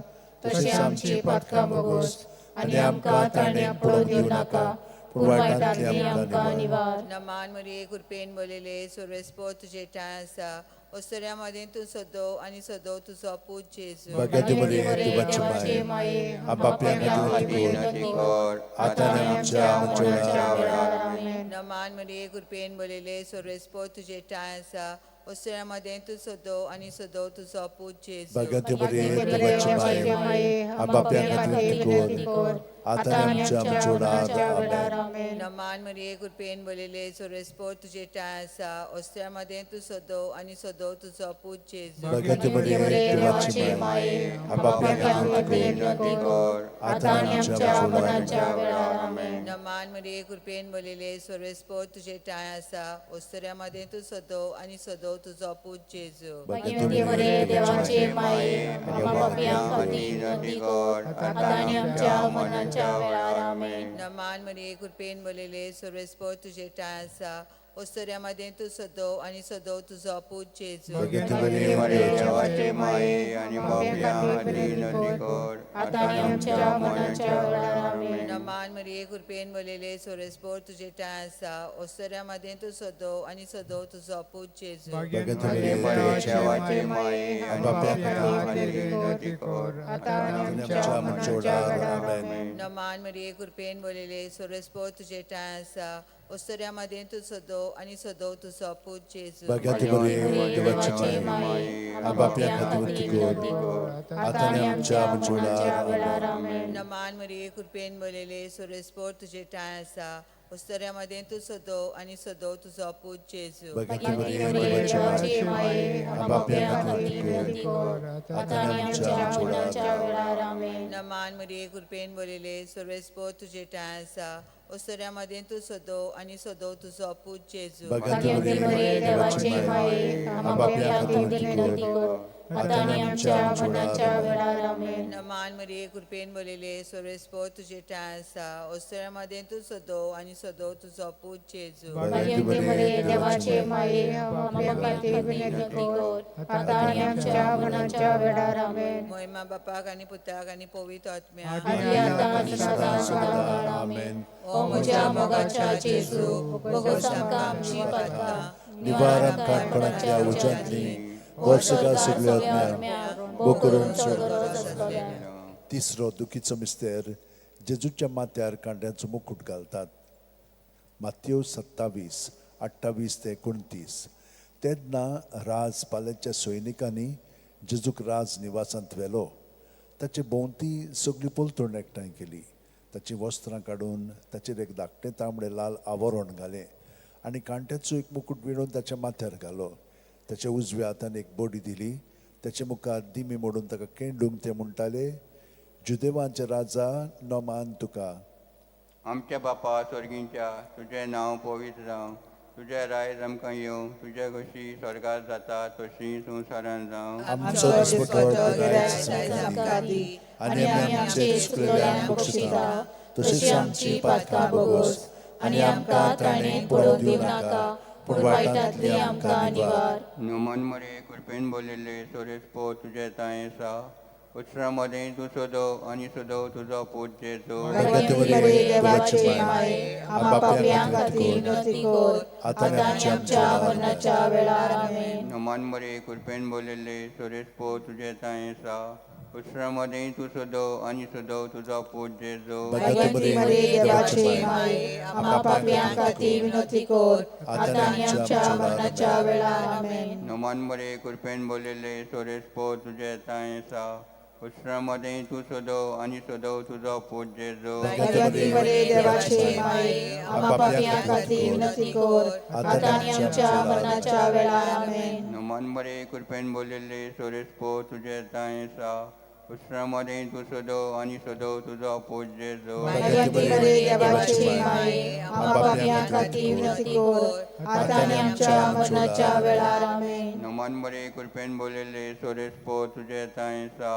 तशी आमची पातकां भोगोस आनी आमकां ताणें पडून दिवं नाका, पूण वायटांतली आमकां निवार. नमान मरिये, कृपेन बोललेले, सर्वेस्पो तुजे ठांय आसा, ओसऱ्या मदें तूं सदो आनी सदो तुजो पूत जेजू. भाग्यवती मरिये, देवाची माये, आपापल्या खातीर विनंती कर, आतां आनी आमच्या मरणाच्या वेळार. आमेन. नमान मरिये, कृपेन भरिल्ले, सर्वेस्पोर तुजे ठांय आसा. ओसऱ्या मदें तूं सदो आनी सदो तुजो पूत जेजू. भाग्यवती मरिये, देवाची माये, आपापल्या खातीर विनंती कर, आतां आनी आमच्या मरणाच्या वेळार. आमेन. नमान मरिये, कृपेन भरिल्ले, सर्वेस्पोर तुजे ठांय आसा. ओसऱ्या मदें तूं सदो आनी सदो तुजो पूत जेजू. भाग्यवती मरिये, देवाची माये, आपापल्या खातीर विनंती कर, आतां आनी आमच्या मरणाच्या वेळार. आमेन. नमान मरिये, कृपेन भरिल्ले, सर्वेस्पोर तुजे ठांय आसा. ओसऱ्या मदें तूं सदो आनी सदो तुजो पूत जेजू. भाग्यवती मरिये, देवाचे माये, आम्हा पापयां खातीर विनंती कर, आतां आनी आमच्या मरणाच्या वेळार. आमेन. नमान मरिये, कृपेन भरिल्ले, सर्वेस्पोर तुजे ठांय आसा. ओसऱ्या मदें तूं सदो आनी सदो तुजो पूत जेजू. भाग्यवती मरिये, देवाचे माये आनी पापयां खातीर विनंती कर, आतां आनी आमच्या मरणाच्या वेळार. आमेन. नमान मरिये, कृपेन भरिल्ले, सर्वेस्पोर तुजे ठांय आसा. ओसऱ्या मदें तूं सदो आनी सदो तुजो पूत जेजू. भाग्यवती मरिये, देवाचे माये आनी पापयां खातीर विनंती कर, आतां आनी आनी आमच्या आमच्या मरणाच्या मरणाच्या वेळार. वेळार. आमेन. नमान मरिये, कृपेन भरिल्ले, सर्वेस्पोर तुजे ठांय आसा. ओसऱ्या मदें तूं सदो आनी सदो तुजो पूत जेजू. भाग्यवती मरिये, देवाची माये, आपापल्या खातीर विनंती कर, आतां आनी आमच्या मरणाच्या वेळार. आमेन. नमान मरिये, कृपेन भरिल्ले, सर्वेस्पोर तुजे ठांय आसा. ओसऱ्या मदें तूं सदो आनी सदो तुजो पूत जेजू. भाग्यवती मरिये, देवाची देवाची माये, माये, आम्हा आपापल्या पापयां खातीर खातीर विनंती कर, आतां आनी आमच्या मरणाच्या वेळार. आमेन. नमान मरिये, कृपेन भरिल्ले, सर्वेस्पोर तुजे ठांय आसा. ओसऱ्या मदें तूं सदो आनी सदो तुजो पूत जेजू. भाग्यवती भाग्यवती मरिये, मरिये, देवाची देवाची माये, माये, आम्हा आपापल्या पापयां खातीर खातीर विनंती विनंती कर, कर, आतां आतां आनी आनी आमच्या आमच्या मरणाच्या मरणाच्या वेळार. आमेन. नमान मरिये, कृपेन भरिल्ले, सर्वेस्पोर तुजे ठांय आसा. ओसऱ्या मदें तूं सदो आनी सदो तुजो पूत जेजू. भाग्यवती मरिये, देवाचे माये, आम्हा पापयां खातीर विनंती कर, आतां आनी आमच्या मरणाच्या वेळार. आमेन. मोहिमा बापाक आनी पुताक आनी पवित्र आत्म्याक. आदी आतां आनी सदां सदां. आमेन. ओ म्हज्या मोगाच्या जेजू, भोगोस आमकां आमची पातकां, निवार आमकां कोणाच्या उज्यांतली वर्सगा सगळ्या आत्म्या भो करून गरज आसतल्या. तिसरो दुखीचो मिस्तेर, जेजूच्या माथ्यार कांड्यांचो मुकुट घालतात. मातयो 27, 28 ते 29. तेन्ना राज पाल्याच्या सैनिकांनी जेजूक राज निवासांत व्हेलो. ताचे भोंवती सगळी पलतण एकठांय केली. ताचीं वस्त्रां काडून ताचेर एक धाकटें तांबडें लाल आवरण घालें आनी कांट्याचो एक मुकूट विणून ताच्या माथ्यार घालो. ताच्या उजव्या हातान एक बडी दिली. ताचे मुखार दिमी मोडून ताका केंडूंक ते म्हणटाले, जुदेवांचे राजा, नमान तुका. आमच्या बापा स्वर्गींच्या, तुजें नांव पवित्र जावं, तुजें रायज आमकां येवं, तुजे कशी स्वर्गार जाता तशी संवसारान जावं. आमचो दिसपटो गिरायक आमकां दी, आनी आमी आमचे चुकलेल्यांक बक्षिता, तशीच आमची पातकां भोगोस, आनी आमकां ताणें पडोवन दिवं नाका, पूण वायटांतली आमकां निवार. नमन मरे, कृपेन बोलिल्ले, सोरेस्पो तुजें तांय आसा. उत्सरा मदें तूं सदो आनी सदो तुजो पूत जेजू. भाग्यवती मरिये, देवाची माये, आम्हा पापयां खातीर विनंती कर, आतां आतां आनी आमच्या मरणाच्या वेळार. आमेन. नमन मरे, कृपेन बोलिल्ले, सोरेस्पो तुजें तांय आसा. उत्सरा मदें तूं सदो आनी सदो तुजो पूत जेजू. भाग्यवती मरिये, देवाची माये, आम्हा पापयां खातीर विनंती कर, आतां आनी आमच्या मरणाच्या वेळार. आमेन. नमन मरे, कृपेन बोलिल्ले, सोरेस्पो तुजें तांय आसा. उत्सरा मदें तूं सदो आनी सदो तुजो पूत जेजू. भाग्यवती मरिये, देवाची माये, आम्हा पापयां खातीर विनंती कर, आतां आनी आमच्या मरणाच्या वेळार. आमेन. नमन मरे, कृपेन बोलिल्ले, सोरेस्पो तुजें तांय आसा. उत्सरा मदें तूं सदो आनी सदो तुजो पूत जेजू. भाग्यवती मरिये, देवाची माये, आम्हा पापयां खातीर विनंती कर, आतां आनी आमच्या मरणाच्या वेळार. आमेन. नमन मरे, कृपेन बोलिल्ले, सोरेस्पो तुजें तांय आसा.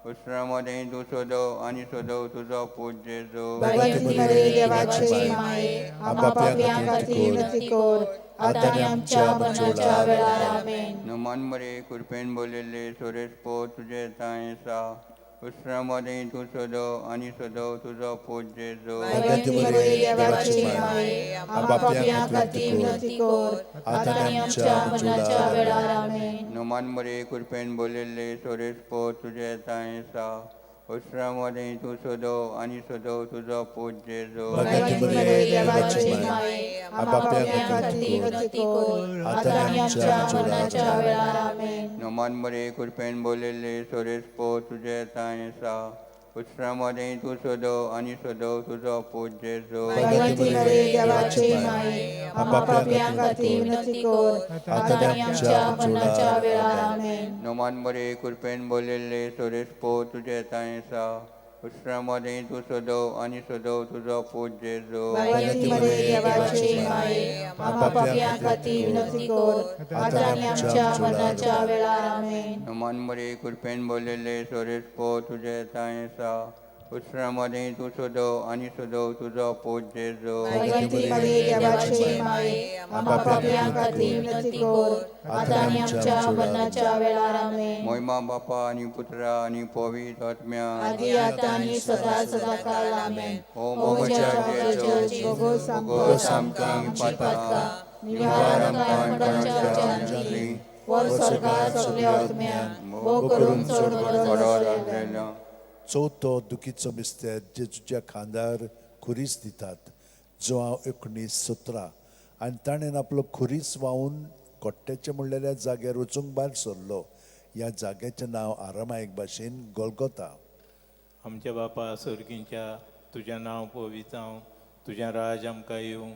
उत्सरा मदें तूं सदो आनी सदो तुजो पूत जेजू. भाग्यवती मरिये, देवाची माये, आम्हा पापयां खातीर विनंती कर, आतां आनी आमच्या मरणाच्या वेळार. आमेन. नमन मरे, कृपेन बोलिल्ले, सोरेस्पो तुजें तांय आसा. उसरा मदें तूं सदो आनी सदो तुजो पूत जेजू. भाग्यवंती मरिये, देवाची माये, आमकां पापयां खातीर विनंती कर, आतां आनी आमच्या मरणाच्या वेळार. आमेन. नमान मरिये, कृपेन बोलिल्ले, सोरेस पो तुजे तांय आसा. उसरा मदें तूं सदो आनी सदो तुजो पूत जेजू. भाग्यवंती मरिये, देवाची माये, आमकां पापयां खातीर विनंती कर, आतां आनी आमच्या मरणाच्या वेळार. आमेन. नमान मरिये, कृपेन बोलिल्ले, सोरेस पो तुजे तांय आसा. उसरा मदें तूं सदो आनी सदो तुजो पूत जेजू. भाग्यवंती मरिये, देवाची माये, आमकां पापयां खातीर विनंती कर, आतां आनी आमच्या मरणाच्या वेळार. आमेन. नमान मरिये, कृपेन बोलिल्ले, सोरेस पो तुजे तांय आसा. उसरा मदें तूं सदो आनी सदो तुजो पूत जेजू. भाग्यवंती मरिये, देवाची माये, आमकां पापयां खातीर विनंती कर, आतां आनी आमच्या मरणाच्या वेळार. आमेन. नमान मरिये, कृपेन बोलिल्ले, सोरेस पो तुजे तांय आसा. उसरा मदें तूं सदो आनी सदो तुजो पूत जेजू. भाग्यवंती मरिये, देवाची माये, आमकां पापयां खातीर विनंती कर, आतां आनी आमच्या मरणाच्या वेळार. आमेन. मोहिमा बापा आनी पुत्रा आनी पवित्र आत्म्या. आदी आतां आनी सदा सदा काल. आमेन. ओ ओ म्हज्या म्हज्या जेजू, जेजू, भोगोस आमकां पातकां, निवार आमकां मरणाच्या जाली, वर स्वर्गार सगल्या आत्म्यांक, भोव करून चड गरज बरो आसलेल्यांक. आसलेलो. चवथो दुखीचो मिस्तेर, जेजूच्या खांदार खुरीस दितात, जो हांव 19:17. आनी ताणें आपलो खुरीस व्हांवून कोट्ट्याच्या म्हणलेल्या जाग्यार वचूंक भायर सरलो. ह्या जाग्याचें नांव आरामायक भाशेन गोलगोता. आमच्या बापा सर्गींच्या, तुजें नांव पवित्र जावं, तुजें राज आमकां येवं,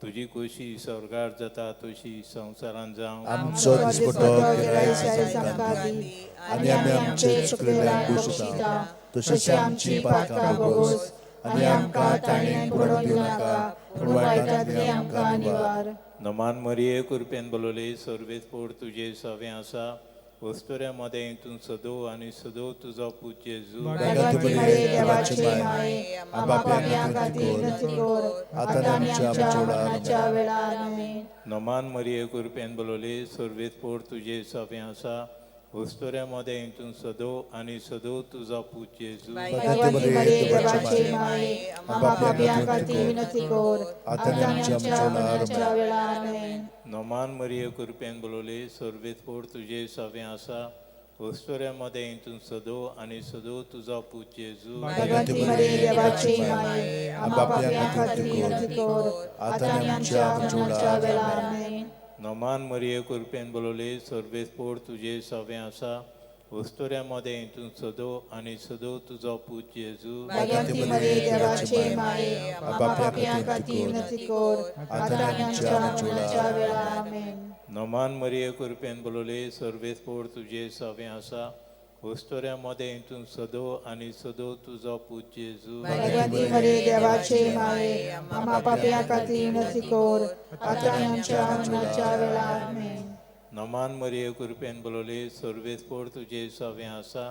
तुजी खोशी स्वर्गार जाता तशी संवसारांत जावं. आमचो दिसपटो गिरायक आमकां दी, आनी आमी आमचे चुकलेल्यांक बक्षिता, तशीच आमची पातकां भोगोस, आनी आमकां ताणें पडून दिवं नाका, पूण वायटांतली आमकां निवार. नमान मरिये, कृपेन बोलवले, सर्वेस पोर तुजे सवें आसा. वस्तुऱ्या मदें तूं सदो आनी सदो तुजो पूत जेजू. भाग्यवंती मरिये, देवाची माये, आमकां पापयां खातीर विनंती कर, आतां आनी आमच्या मरणाच्या वेळार. आमेन. नमान मरिये, कृपेन बोलवले, सर्वेस पोर तुजे सवें आसा. वस्तुऱ्या मदें तूं सदो आनी सदो तुजो पूत जेजू. भाग्यवंती मरिये, देवाची माये, आमकां पापयां खातीर विनंती कर, आतां आनी आमच्या मरणाच्या वेळार. आमेन. नमान मरिये, कृपेन बोलवले, सर्वेस पोर तुजे सवें आसा. वस्तुऱ्या मदें तूं सदो आनी सदो तुजो पूत जेजू. भाग्यवंती मरिये, देवाची माये, आमकां पापयां खातीर विनंती कर, आतां आनी आमच्या मरणाच्या वेळार. आमेन. नमान मरिये, कृपेन बोलवले, सर्वेस पोर तुजे सवें आसा. वस्तुऱ्या मदें तूं सदो आनी सदो तुजो पूत जेजू. भाग्यवंती मरिये, देवाची माये, आमकां पापयां खातीर विनंती कर, आतां आनी आमच्या मरणाच्या वेळार. आमेन. नमान मरिये, कृपेन बोलवले, सर्वेस पोर तुजे सवें आसा. वस्तुऱ्या मदें तूं सदो आनी सदो तुजो पूत जेजू. भाग्यवंती मरिये, देवाची माये, आमकां पापयां खातीर विनंती कर, आतां आनी आमच्या मरणाच्या वेळार. आमेन. नमान मरिये, कृपेन बोलवले, सर्वेस पोर तुजे सवें आसा.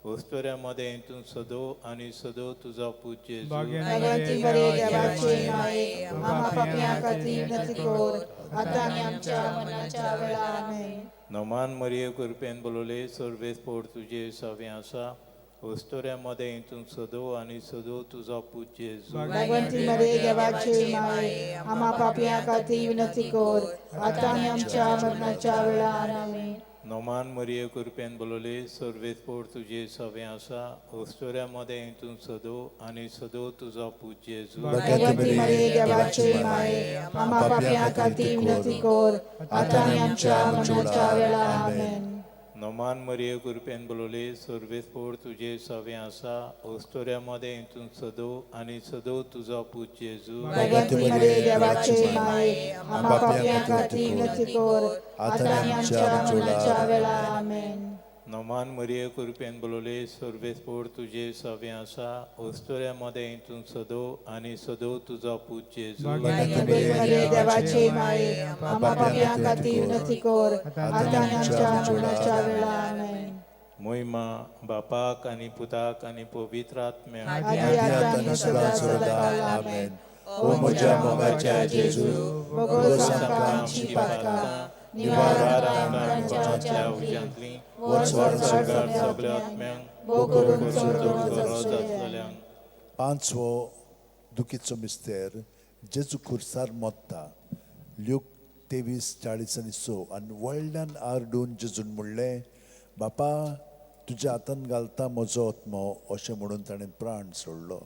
वस्तुऱ्या मदें तूं सदो आनी सदो तुजो पूत जेजू. भाग्यवंती मरिये, देवाची माये, आमकां पापयां खातीर विनंती कर, आतां आनी आमच्या मरणाच्या वेळार. आमेन. नमान मरिये, कृपेन बोलवले, सर्वेस पोर तुजे सवें आसा. वस्तुऱ्या मदें तूं सदो आनी सदो तुजो पूत जेजू. भाग्यवंती मरिये, देवाची माये, आमकां पापयां खातीर विनंती कर, आतां आनी आमच्या मरणाच्या वेळार. आमेन. नमान मरिये, कृपेन बोलवले, सर्वेस पोर तुजे सवें आसा. वस्तुऱ्या मदें तूं सदो आनी सदो तुजो पूत जेजू. भाग्यवंती मरिये, देवाची माये, आमकां पापयां खातीर विनंती कर, आतां आनी आमच्या मरणाच्या वेळार. आमेन. नमान मरिये, कृपेन बोलवले, सर्वेस पोर तुजे सवें आसा. वस्तुऱ्या मदें तूं सदो आनी सदो तुजो पूत जेजू. भाग्यवंती मरिये, देवाची माये, आमकां पापयां खातीर विनंती कर, आतां आनी आमच्या मरणाच्या वेळार. आमेन. नमान मरिये, कृपेन बोलवले, सर्वेस पोर तुजे सवें आसा. वस्तुऱ्या मदें तूं सदो आनी सदो तुजो पूत जेजू. भाग्यवंती मरिये, देवाची माये, आमकां पापयां खातीर विनंती कर, आतां आनी आमच्या मरणाच्या वेळार. आमेन. मोहिमा बापाक आनी पुताक आनी पवित्र आत्म्याक. आदी आतां आनी सदा सदा काल. आमेन. ओ म्हज्या मोगाच्या जेजू, भोगोस आमकां आमची पातकां, निवार आमकां उज्यांतली वर्सभर स्वर्गार सगळ्या आत्म्यांक भोव करून चड गरज गरज आसलेल्यांक. पांचवो दुखीचो मिस्तेर, जेजू खुर्सार मोत्ता. ल्यूक 23:46. आनी व्हडल्यान आरडून जेजून म्हणलें, बापा तुज्या हातान घालता म्हजो आत्मो, अशें म्हणून ताणें प्राण सोडलो.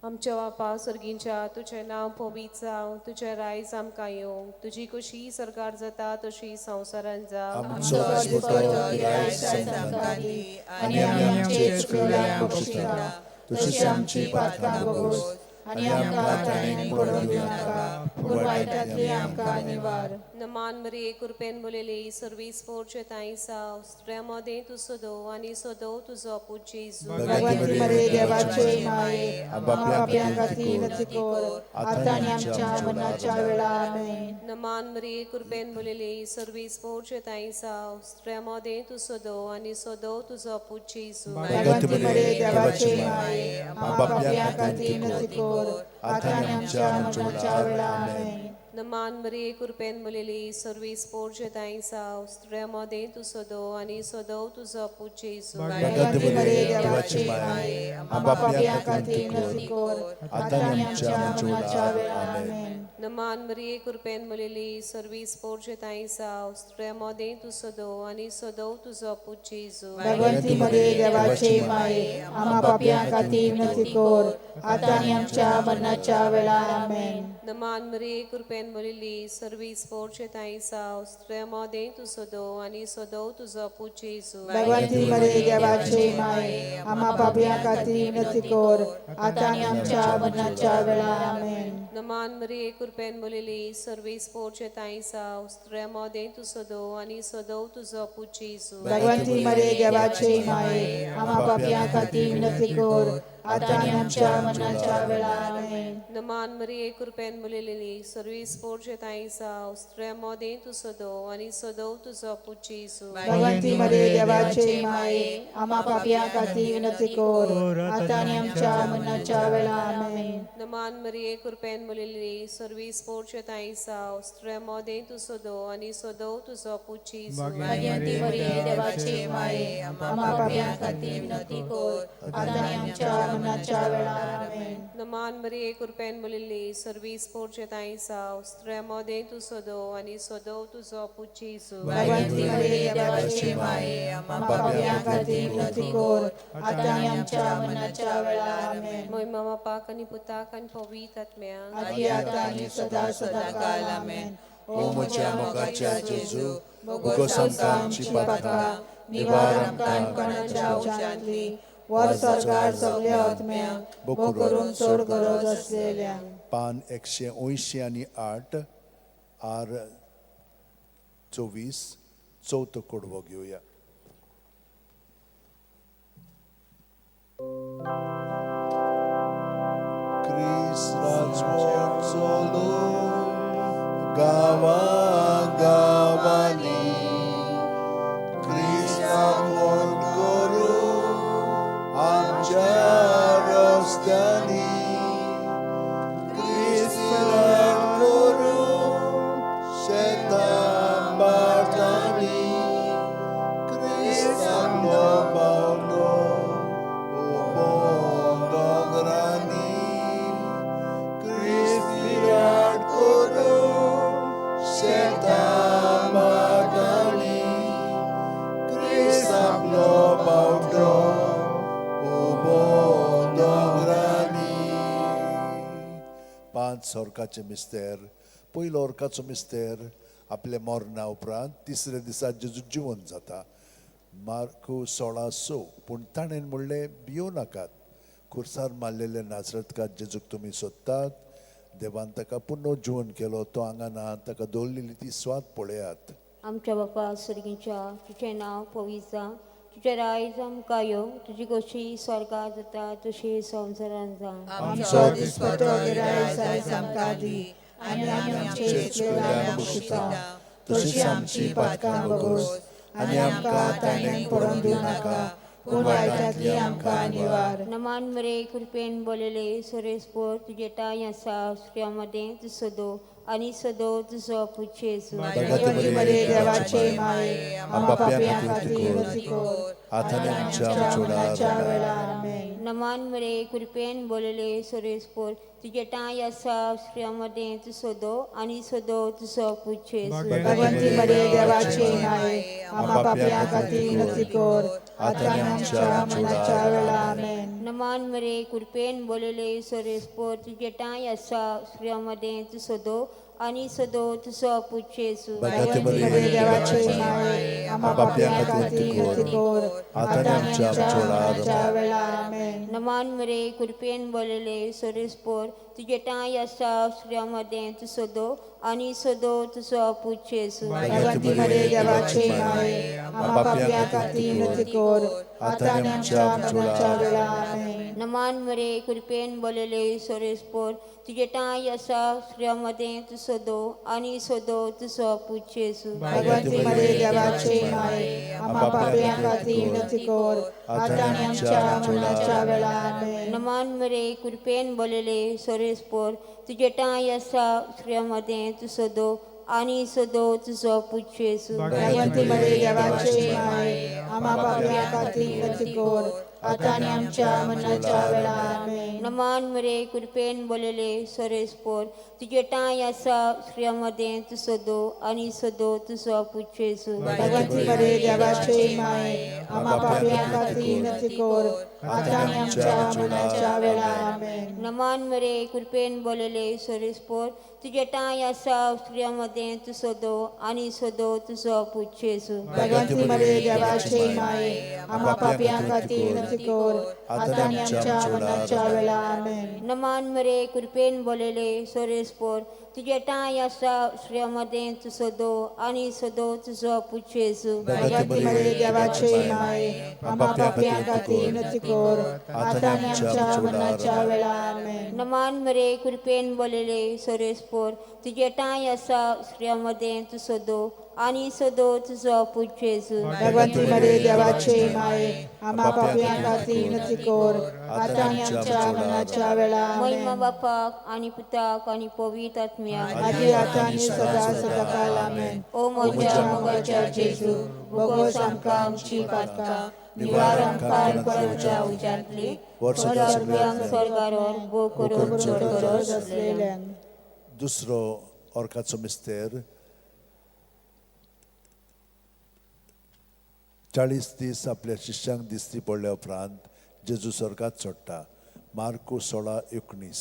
आमच्या बापा सर्गींच्या, तुजें नांव पवित्र जावं, तुजें रायज आमकां येवं, तुजी कुशी सरकार जाता तशी संवसारांत जावं. आमचो दिसपट्टो गिरायक आमकां दी आनी आमी आमचे चुकलेल्यांक बक्षिता तशीच आमची पातकां भोगोस आनी आमकां ताणें पडून दिवं नाका, पूण वायटांतली आमकां निवार. नमान मरिये, कृपेन बोलेली, सर्वीस पोरचे ताई साव, स्त्रियां मदें तूं सदो आनी सदो तुजो पूत जेजू. भगवंती मरिये देवाचे माये, आम्हा पाप्यां खातीर विनंती कर, आतां आनी आमच्या मरणाच्या वेळार. आमेन. नमान मरिये, कृपेन बोलेली, सर्वीस पोरचे ताई साव, स्त्रियां मदें तूं सदो आनी सदो तुजो पूत जेजू. भगवंती मरिये देवाचे माये, आम्हा पाप्यां खातीर विनंती कर, आतां आनी आमच्या मरणाच्या वेळार. आमेन. नमान मरिये, कृपेन बोलेली, सर्वीस पोरचे ताई साव, स्त्रियां मदें तूं सदो आनी सदो तुजो पूत जेजू. भगवंती मरिये देवाचे माये, आम्हा पाप्यां खातीर विनंती कर, आतां आनी आमच्या मरणाच्या वेळार. आमेन. नमान मरिये, कृपेन बोलेली, सर्वीस पोरचे ताई साव, स्त्रियां मदें तूं सदो आनी सदो तुजो पूत जेजू. भगवंती मरिये देवाचे माये, आम्हा पाप्यां खातीर विनंती कर, आतां आनी आमच्या मरणाच्या वेळार. आमेन. नमान मरिये, कृपेन बोलेली, सर्वीस पोरचे ताई साव, स्त्रियां मदें तूं सदो आनी सदो तुजो पूत जेजू. भगवंती मरिये देवाचे माये, आम्हा पाप्यां खातीर विनंती कर, आतां आनी आमच्या मरणाच्या वेळार. आमेन. नमान मरिये, कृपेन बोलेली, सर्वीस पोरचे ताई साव, स्त्रियां मदें तूं सदो आनी सदो तुजो पूत जेजू. भगवंती मरिये देवाचे माये, आम्हा पाप्यां खातीर विनंती कर, आतां आनी आमच्या मरणाच्या वेळार. आमेन. नमान मरिये, कृपेन बोलेली, सर्वीस पोरचे ताई साव, स्त्रियां मदें तूं सदो आनी सदो तुजो पूत जेजू. भगवंती मरिये देवाचे माये, आम्हा पाप्यां खातीर विनंती कर, आतां आनी आमच्या मरणाच्या वेळार. आमेन. नमान मरिये, कृपेन बोलेली, सर्वीस पोरचे ताई साव, स्त्रियां मदें तूं सदो आनी सदो तुजो पूत जेजू. भगवंती मरिये देवाचे माये, आम्हा पाप्यां खातीर विनंती कर, आतां आनी आमच्या मरणाच्या वेळार. आमेन. नमान मरिये, कृपेन बोलेली, सर्वीस पोरचे ताई साव, स्त्रियां मदें तूं सदो आनी सदो तुजो पूत जेजू. भगवंती मरिये देवाचे माये, आम्हा पाप्यां खातीर विनंती कर, आतां आनी आमच्या मरणाच्या वेळार. आमेन. मोहिमा बापाक आनी पुताक आनी पवित्र आत्म्याक. आदी आतां आनी सदा सदा काल. आमेन. ओ म्हज्या मोगाच्या जेजू, भोगोस आमकां आमची पातकां, निवार आमकां कोणाच्या उशांतली, वर सरकार सगळ्या आत्म्यांक, भोव करून चड गरज आसलेल्यांक. पान 188 आर 24, चवथो कडवो घेवया. क्रिस राजवोन चलो गांवा गांवांनी, क्रिस्ताक करू आमच्या रस्त्यांनी, क्रिस्ताक करू शेतां भाटांनी, क्रिस्तांलो बावलो उबो दोंगरांनी, क्रिस्त विराट करू शेतां भाटांनी, क्रिस्त आपलो बावटो उबो दोंगरांनी. 5 ऑर्काचे मिस्तेर. पयलो ऑर्काचो मिस्तेर, आपल्या मरणा उपरांत तिसऱ्या दिसा जेजू जिवन जाता. मार्कू 16:6. पूण ताणें म्हणलें, भियों नाकात, खुर्सार मारलेले नाजरतकार जेजूक तुमी सोदतात. देवान ताका पुनः जिवन केलो, तो हांगा ना, ताका दवरलेली ती स्वाद पळयात. आमच्या बापा सर्गीच्या, तुजें नांव पवित्र जावं, तुजें रायज आमकां येवं, तुजी खोशी स्वर्गार जाता तशी संवसारांत जावं. आमचो दिसपट्टो गिरायक आयज आमकां दी आनी आमी आमचे चुकलेल्यांक बक्षिता तशी आमची पातकां भोगोस आनी आमकां ताणें पडून दिवं नाका, पूण वायटांतली आमकां निवार. नमान मरे, कृपेन बोलेले, सुरेश पोर तुजे ठांय आसा, स्त्रियां मदें तूं सदो आनी सदो तुजो पूत जेजू. भगवती मरिये देवाचे माये, आम्हा पाप्यां खातीर विनंती कर, आतां आनी आमच्या मरणाच्या वेळार. आमेन. नमान मरे कृपेन बोलले सुरेशपूर तुजे ठांय आसा स्त्रियां मदें तूं सदो आनी सदो तुजो पूत जेजू. भगवंती मरिये देवाचे माये, आम्हा पाप्यां खातीर विनंती कर, आतां आनी आमच्या मरणाच्या वेळार. आमेन. नमान मरे कृपेन बोलले सुरेशपूर तुजे ठांय आसा स्त्रियां मदें तूं सदो आनी सदो तुजो पूत जेजू. भगवती मरिये देवाचे माये, आम्हा पाप्यां खातीर विनंती कर, आतां आनी आमच्या मरणाच्या वेळार. आमेन. नमान मरे कृपेन बोलले सुरेशपूर तुजे ठांय आसा स्त्रियां मदें तूं सदो आनी सदो तुजो पूत जेजू. भगवंती मरिये देवाचे माये, आम्हा पाप्यां खातीर विनंती कर, आतां आनी आमच्या मरणाच्या वेळार. आमेन. नमान मरे कृपेन बोलले सुरेशपूर तुजे ठांय आसा स्त्रियां मदें तूं सदो आनी सदो तुजो पूत जेजू. भगवंती मरिये देवाचे माये, आम्हा पाप्यां खातीर विनंती कर, आतां आनी आमच्या मरणाच्या वेळार. आमेन. नमान मरे कृपेन बोलले सुरेशपूर तुजे ठांय आसा स्त्रियां मदें तूं सदो आनी सदो तुजो पूत जेजू. भगवंती मरिये देवाचे माये, आम्हा पाप्यां खातीर विनंती कर, आतां आनी आमच्या मरणाच्या वेळार. आमेन. नमान मरे कृपेन बोलले सुरेशपूर तुजे ठांय आसा स्त्रियां मदें तूं सदो आनी सदो तुजो पूत जेजू. भगवंती मरिये देवाचे माये, आम्हा पाप्यां खातीर विनंती कर, आतां आनी आमच्या मरणाच्या वेळार. आमेन. नमान मरे कृपेन बोलले सुरेशपूर तुजे ठांय आसा स्त्रियां मदें तूं सदो आनी सदो तुजो पूत जेजू. भगवंती मरिये देवाचे माये, आम्हा पाप्यां खातीर विनंती कर, आतां आनी आमच्या मरणाच्या वेळार. आमेन. नमान मरे कृपेन बोलले सुरेशपूर तुजे ठांय आसा स्त्रियां मदें तूं सदो आनी सदो तुजो पूत जेजू. भगवंती मरिये देवाचे माये, आम्हा पाप्यां खातीर विनंती कर, आतां आनी आमच्या मरणाच्या वेळार. आमेन. नमान मरे कृपेन बोलले सुरेशपूर तुजे ठांय आसा स्त्रियां मदें तूं सदो आनी सदो तुजो पूत जेजू. भगवंती मरिये देवाचे माये, आम्हा पाप्यां खातीर विनंती कर, आतां आनी आमच्या मरणाच्या वेळार. महिमा आमेन. बापाक आनी पुताक आनी पवित्र आत्म्याक, आदी आतां आनी सदा सदाकाल. आमेन. ओ म्हज्या मोगाच्या जेजू, भोगोस आमकां आमची पातकां, निवार आमकां परतच्या उज्यांतली, सगळ्यांक स्वर्गार भोव करून चड गरज आसलेल्यांक. दुसरो ऑर्काचो मिस्तेर 40 दीस आपल्या शिष्यांक दिसती पडल्या उपरांत जेजू स्वर्गात चडटा. मार्कू 16:19.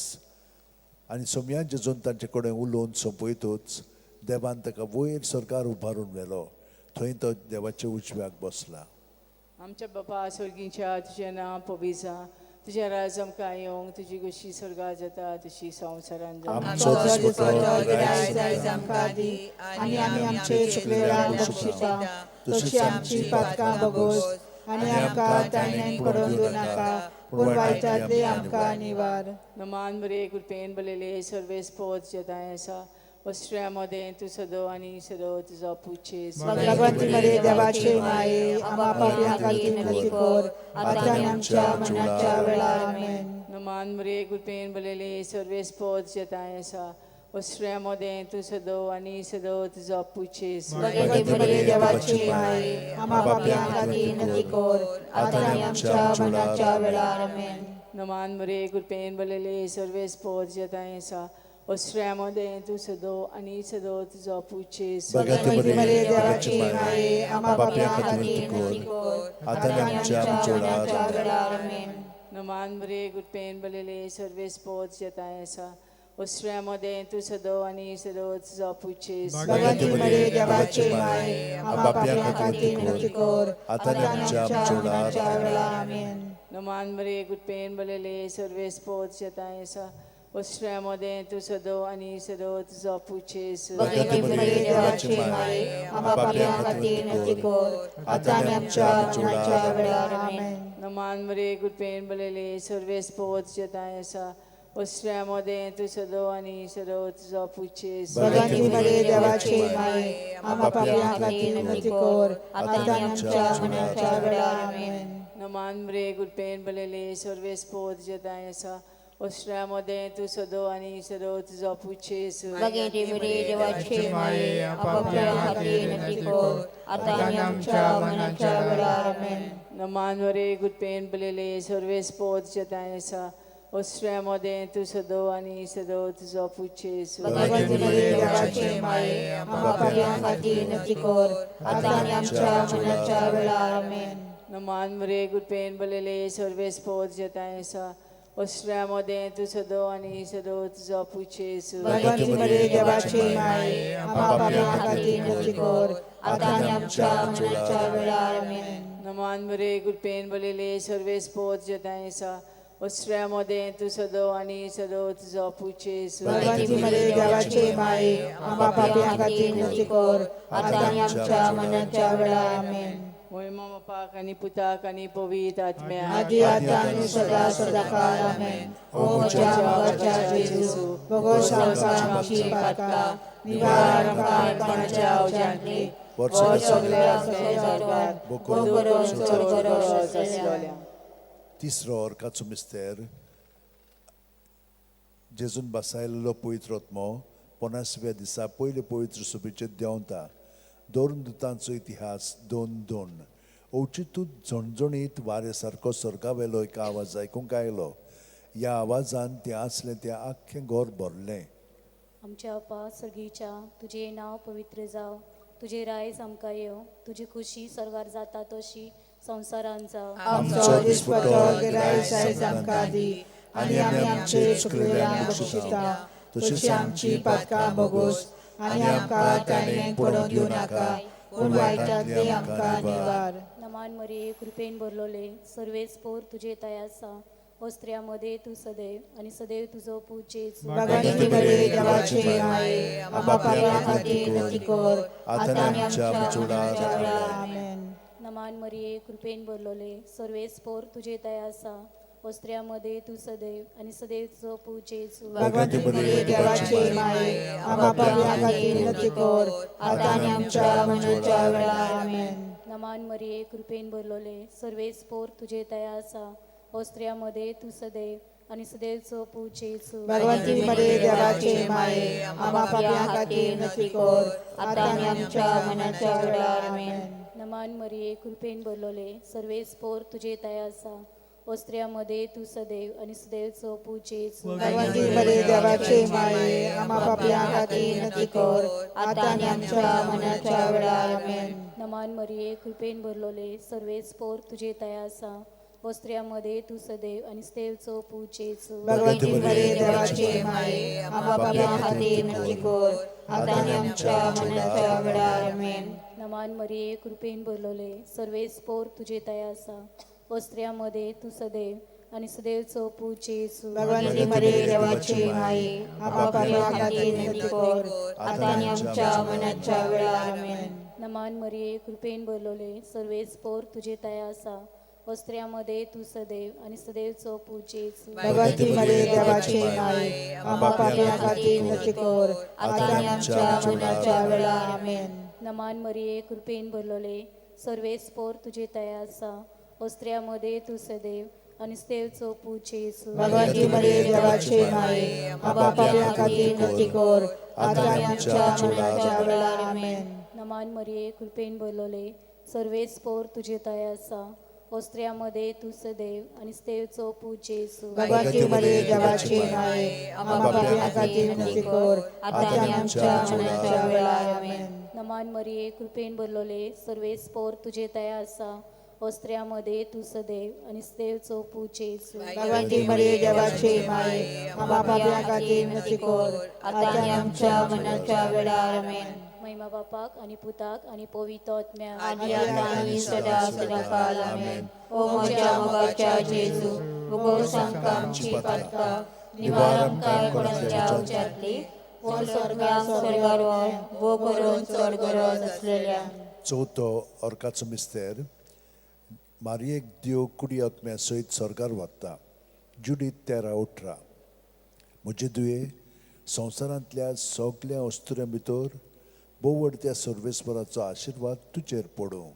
आनी सोमयान जेजून तांचे कडेन उलोवन सोंपयतूच देवान ताका वयर स्वर्गार उबारून व्हेलो. थंय तो देवाच्या उजव्याक बसला. आमच्या बापा स्वर्गीच्या, तुजें नांव पवित्र जावं, तुजें राज आमकां येवंक, तुजी गोशी स्वर्गार जाता तशी संवसारान जावं. आमचो दिसपट्टो गिरायक आयज आमकां दी, आनी आमी आमचे चुकलेल्यांक बक्षिता, तशी आमची पातकां भोगोस, आनी आमकां ताणें पडोवन दिवं नाका, पूण वायटांतली आमकां निवार. नमान मरे कृपेन बलेले सर्वेस पोत जताय आसा, वस्त्र्या मदें तूं सदो आनी सदो तुजो पूत जेजू. भगवंती मरिये देवाचे माये, आम्हा पाप्यां खातीर विनंती कर, आतां आनी आमच्या मरणाच्या वेळार. आमेन. नमान मरे कृपेन बलेले सर्वेस पोत जताय आसा, वस्त्र्या मदें तूं सदो आनी सदो तुजो पूत जेजू. भगवंती मरिये देवाचे माये, आम्हा पाप्यां खातीर विनंती कर, आतां आनी आमच्या मरणाच्या वेळार. आमेन. नमान मरे कृपेन बलेले सर्वेस पोत जताय आसा, वस्त्र्या मदें तूं सदो आनी सदो तुजो पूत जेजू. भगवती मरिये देवाचे माये, आम्हा पाप्यां खातीर विनंती कर, आतां आनी आमच्या मरणाच्या वेळार. आमेन. नमान मरे कृपेन बलेले सर्वेस पोत जताय आसा, वस्त्र्या मदें तूं सदो आनी सदो तुजो पूत जेजू. भगवंती मरिये देवाचे माये, आम्हा पाप्यां खातीर विनंती कर, आतां आनी आमच्या मरणाच्या वेळार. आमेन. नमान मरे कृपेन बलेले सर्वेस पोत जताय आसा, वस्त्र्या मदें तूं सदो आनी सदो तुजो पूत जेजू. भगवंती मरिये देवाचे माये, आम्हा पाप्यां खातीर विनंती कर, आतां आनी आमच्या मरणाच्या वेळार. आमेन. नमान मरे कृपेन बलेले सर्वेस पोत जताय आसा, वस्त्र्या मदें तूं सदो आनी सदो तुजो पूत जेजू. भगवंती मरिये देवाचे माये, आम्हा पाप्यां खातीर विनंती कर, आतां आनी आमच्या मरणाच्या वेळार. आमेन. नमान मरे कृपेन बलेले सर्वेस पोत जताय आसा, ओसऱ्या मदें तूं सदो आनी सदो तुजो पूत जेजू. भगिनी मरिये देवाचे माये, आपापल्या खातीर विनंती कर, आतां आनी आमच्या मरणाच्या वेळार. आमेन. नमान वरे कृपेन भरलेले, सर्वेस्पोर तुजे ठांय आसा, ओसऱ्या मदें तूं सदो आनी सदो तुजो पूत जेजू. भगवती मरिये देवाचे माये, आमकां पापयां खातीर विनंती कर, आतां आनी आमच्या मरणाच्या वेळार. आमेन. नमान मरिये कृपेन भरलेले, सर्वेस्पोर तुजे ठांय आसा, ओसऱ्या मदें तूं सदो आनी सदो तुजो पूत जेजू. भगवती मरिये देवाचे माये, आमकां पापयां खातीर विनंती कर, आतां आनी आमच्या मरणाच्या वेळार. आमेन. नमान मरिये कृपेन भरलेले, सर्वेस्पोर तुजे ठांय आसा, ओसऱ्या मदें तूं सदो आनी सदो तुजो पूत जेजू. भगवती मरिये देवाचे माये, आमकां पापयां खातीर विनंती कर, आतां आनी आमच्या मरणाच्या वेळार. आमेन. मोहिमा बापाक आनी पुताक आनी पवित्र आत्म्याक. आदी आतां आनी सदा सदा काळ. आमेन. ओ म्हज्या मोगाच्या जेजू, भोगोस आमकां आमची पातकां, निवार आमकां कोणाच्या उज्यांतली, हो सगल्या आत्म्यांक करून चड गरज आसलोल्या. तिसरो अर्काचो मिस्तेर, जेजून बसायलेलो पवित्र आत्मो 50व्या दिसा पयले पवित्र सभेचेर देंवता. दोन दुतांचो इतिहास 2:2. अवचितूच झणझणीत वाऱ्या सारको स्वर्गावेलो एक आवाज आयकूंक आयलो. ह्या आवाजान तें आसलें तें आख्खें घर भरलें. आमच्या बापा सर्गीच्या, तुजें नांव पवित्र जावं, तुजें रायज आमकां येवं, तुजी खुशी स्वर्गार जाता तशी संवसारांत जावं. आमचो दिसपट्टो गिरायक आयज आमकां दी, आनी आमी आमचे चुकलेल्यांक बक्षिता, तशीच आमची पातकां भोगोस, आनी आमकां ताणें पडोवन दिवं नाका, पूण वायटांतली आमकां निवार. नमान मरिये, कृपेन भरलोले, सर्वेस्पोर तुजे तया आसा, स्त्रियां मध्ये तूं सदैव आनी सदैव तुजो पूत जेजू. भगवती मरिये देवाचे माये, आमकां पापयां खातीर विनंती कर, आतां आनी आमच्या मरणाच्या वेळार. आमेन. नमान मरिये, कृपेन भरलोले, सर्वेस्पोर तुजे तया आसा, स्त्रियां मध्ये तूं सदैव आनी सदैव तुजो पूत जेजू. भगवती मरिये देवाचे माये, आमकां पापयां खातीर विनंती कर, आतां आनी आमच्या मरणाच्या वेळार. आमेन. नमान मरिये, कृपेन भरलोले, सर्वेस्पोर तुजे तया आसा, स्त्रियां मध्ये तूं सदैव आनी सदैव तुजो पूत जेजू. भगवती मरिये देवाचे माये, आमकां पापयां खातीर विनंती कर, आतां आनी आमच्या मरणाच्या वेळार. आमेन. नमान मरिये, कृपेन भरलोले, सर्वेस्पोर तुजे तया आसा, स्त्रियां मध्ये तूं सदैव आनी सदैव तुजो पूत जेजू. भगवती मरिये देवाचे माये, आमकां पापयां खातीर विनंती कर, आतां आनी आमच्या मरणाच्या वेळार. आमेन. नमान मरिये, कृपेन भरलोले, सर्वेस्पोर तुजे तया आसा, स्त्रियां मध्ये तूं सदैव आनी सदैव तुजो पूत जेजू. भगवती मरिये देवाचे माये, आमकां पापयां खातीर विनंती कर, आतां आनी आमच्या मरणाच्या वेळार. आमेन. नमान मरिये, कृपेन भरलोले, सर्वेस्पोर तुजे तया आसा, स्त्रियां मध्ये तूं सदैव आनी सदैव तुजो पूत जेजू. भगवती मरिये देवाचे माये, आमकां पापयां खातीर विनंती कर, आतां आनी आमच्या मरणाच्या वेळार. आमेन. नमान मरिये, कृपेन भरलोले, सर्वेस्पोर तुजे तया आसा, स्त्रियां मध्ये तूं सदैव आनी सदैव तुजो पूत जेजू. भगवती मरिये देवाचे माये, आमकां पापयां खातीर विनंती कर, आतां आनी आमच्या मरणाच्या वेळार. आमेन. नमान मरिये, कृपेन भरलोले, सर्वेस्पोर तुजे तया आसा, स्त्रियां मध्ये तूं सदैव आनी सदैव तुजो पूत जेजू. भगवती मरिये देवाचे माये, आमकां पापयां खातीर विनंती कर, आतां आनी आमच्या मरणाच्या वेळार. आमेन. नमान मरिये, कृपेन भरलोले, सर्वेस्पोर तुजे तया आसा, स्त्रियां मध्ये तूं सदैव आनी सदैव तुजो पूत जेजू. भगवती मरिये देवाचे माये, आमकां पापयां खातीर विनंती कर, आतां आनी आमच्या मरणाच्या वेळार. आमेन. नमान मरिये, कृपेन भरलोले, सर्वेस्पोर तुजे तया आसा, स्त्रियां मध्ये तूं सदैव आनी सदैव तुजो पूत जेजू. भगवती मरिये देवाचे माये, आमकां पापयां खातीर विनंती कर, आतां आनी आमच्या मरणाच्या वेळार. आमेन. महिमा बापाक आनी पुताक आनी पवित्र आत्म्याक. आदी आतां आनी सदा सदा काल. आमेन. ओ म्हज्या मोगाच्या जेजू, भोगोस आमकां आमची पातकां, निवार आमकां कोणाच्या उज्यांतली, पूण स्वर्गाक स्वर्गार व्हर, भोव करून चड गरज आसलेल्या. चवथो अर्काचो मिस्तेर, मारयेक देव कुडी आत्म्या सयत स्वर्गार व्हरता. जुडीत 13:18. म्हजे दुये, संवसारांतल्या सगल्या अस्तुऱ्यां भितर बोवड त्या सर्वेस्वराचो आशिर्वाद तुजेर पडूं.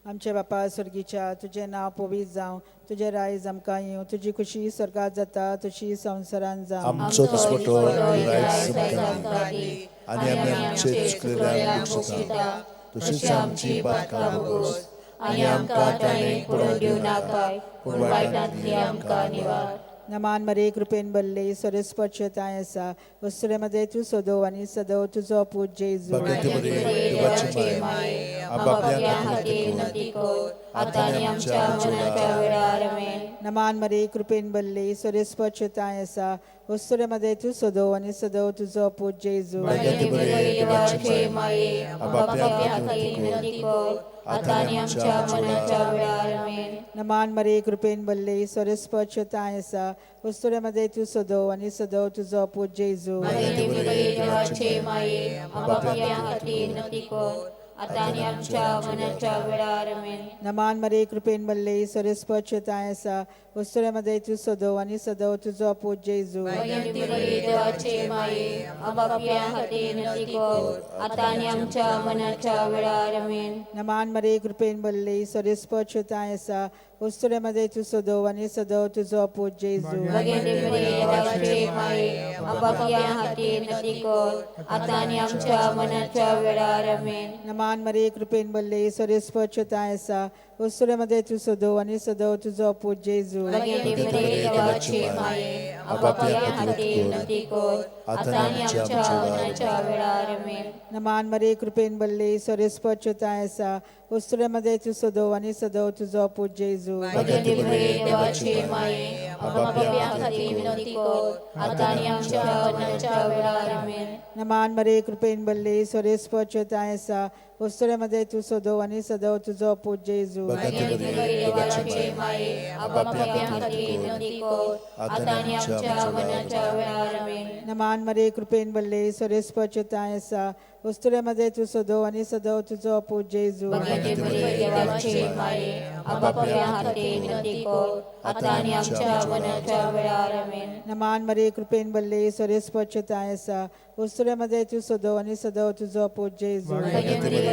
आमच्या बापा स्वर्गीच्या तुजें नांव पवित्र जावं, तुजें रायज आमकां येवं, तुजी खुशी स्वर्गात जाता तशी संवसारांत जावं. आमचो दिसपटो रायज आमकां दी आनी आमी आमचे चुकलेल्यांक बक्षिता तशीच आमची पातकां भोगोस आनी आमकां ताणें पडोवन दिवं नाका पूण वायटांतली आमकां निवार. नमान मरे कृपेन बल्ले सरस्पत ताय आसा, वस्तुरे तूं सदो आनी सदो तुजो पूत जेजू. देवाची माये आपापल्या खातीर विनंती कर आतां आनी आमच्या मरणाच्या वेळार. आमेन. नमान मरे कृपेन बल्ले सरस्पत ताय आसा, वस्तुरे तूं सदो आनी सदो तुजो पूत जेजू. देवाचे माये आपापल्या खातीर विनंती कर आतां आनी आमच्या मरणाच्या वेळार. आमेन. नमान मरे कृपेन बल्ले सरस्पत ताय आसा, वस्तुरे तूं सदो आनी सदो तुजो पूत जेजू. देवाचे माये आपापल्या खातीर विनंती कर आतां आनी आमच्या मरणाच्या वेळार. आमेन. नमान मरे कृपेन बल्ले सरस्पत ताय आसा, वस्तुरे तूं सदो आनी सदो तुजो पूत जेजू. देवाचे माये आपापल्या खातीर विनंती कर आतां आनी आमच्या मरणाच्या वेळार. आमेन. नमान मरे कृपेन बल्ले सरस्पत ताय आसा, वस्तुरे तूं सदो आनी सदो तुजो पूत जेजू. देवाचे माये आपापल्या खातीर विनंती कर आतां आनी आमच्या मरणाच्या वेळार. आमेन. नमान मरे कृपेन बल्ले सरस्पत ताय आसा, वस्तुरे तूं सदो आनी सदो तुजो पूत जेजू. देवाचे माये आपापल्या खातीर विनंती कर आतां आनी आमच्या मरणाच्या वेळार. आमेन. नमान मरे कृपेन बल्ले सरस्पत ताय आसा, वस्तुरे तूं सदो आनी सदो तुजो पूत जेजू. देवाचे माये आपापल्या खातीर विनंती कर आतां आनी आमच्या मरणाच्या वेळार. आमेन. नमान मरे कृपेन बल्ले सरस्पत ताय आसा, वस्तुरे तूं सदो आनी सदो तुजो पूत जेजू. देवाचे माये आपापल्या खातीर विनंती कर आतां आनी आमच्या मरणाच्या वेळार. आमेन. नमान मरे कृपेन बल्ले सरस्पत ताय आसा, वस्तुरे तूं सदो आनी सदो तुजो पूत जेजू. देवाचे माये आपापल्या खातीर विनंती कर आतां आनी आमच्या मरणाच्या वेळार. आमेन. नमान मरे कृपेन बल्ले सरस्पत ताय आसा, वस्तुरे तूं सदो आनी सदो तुजो पूत जेजू.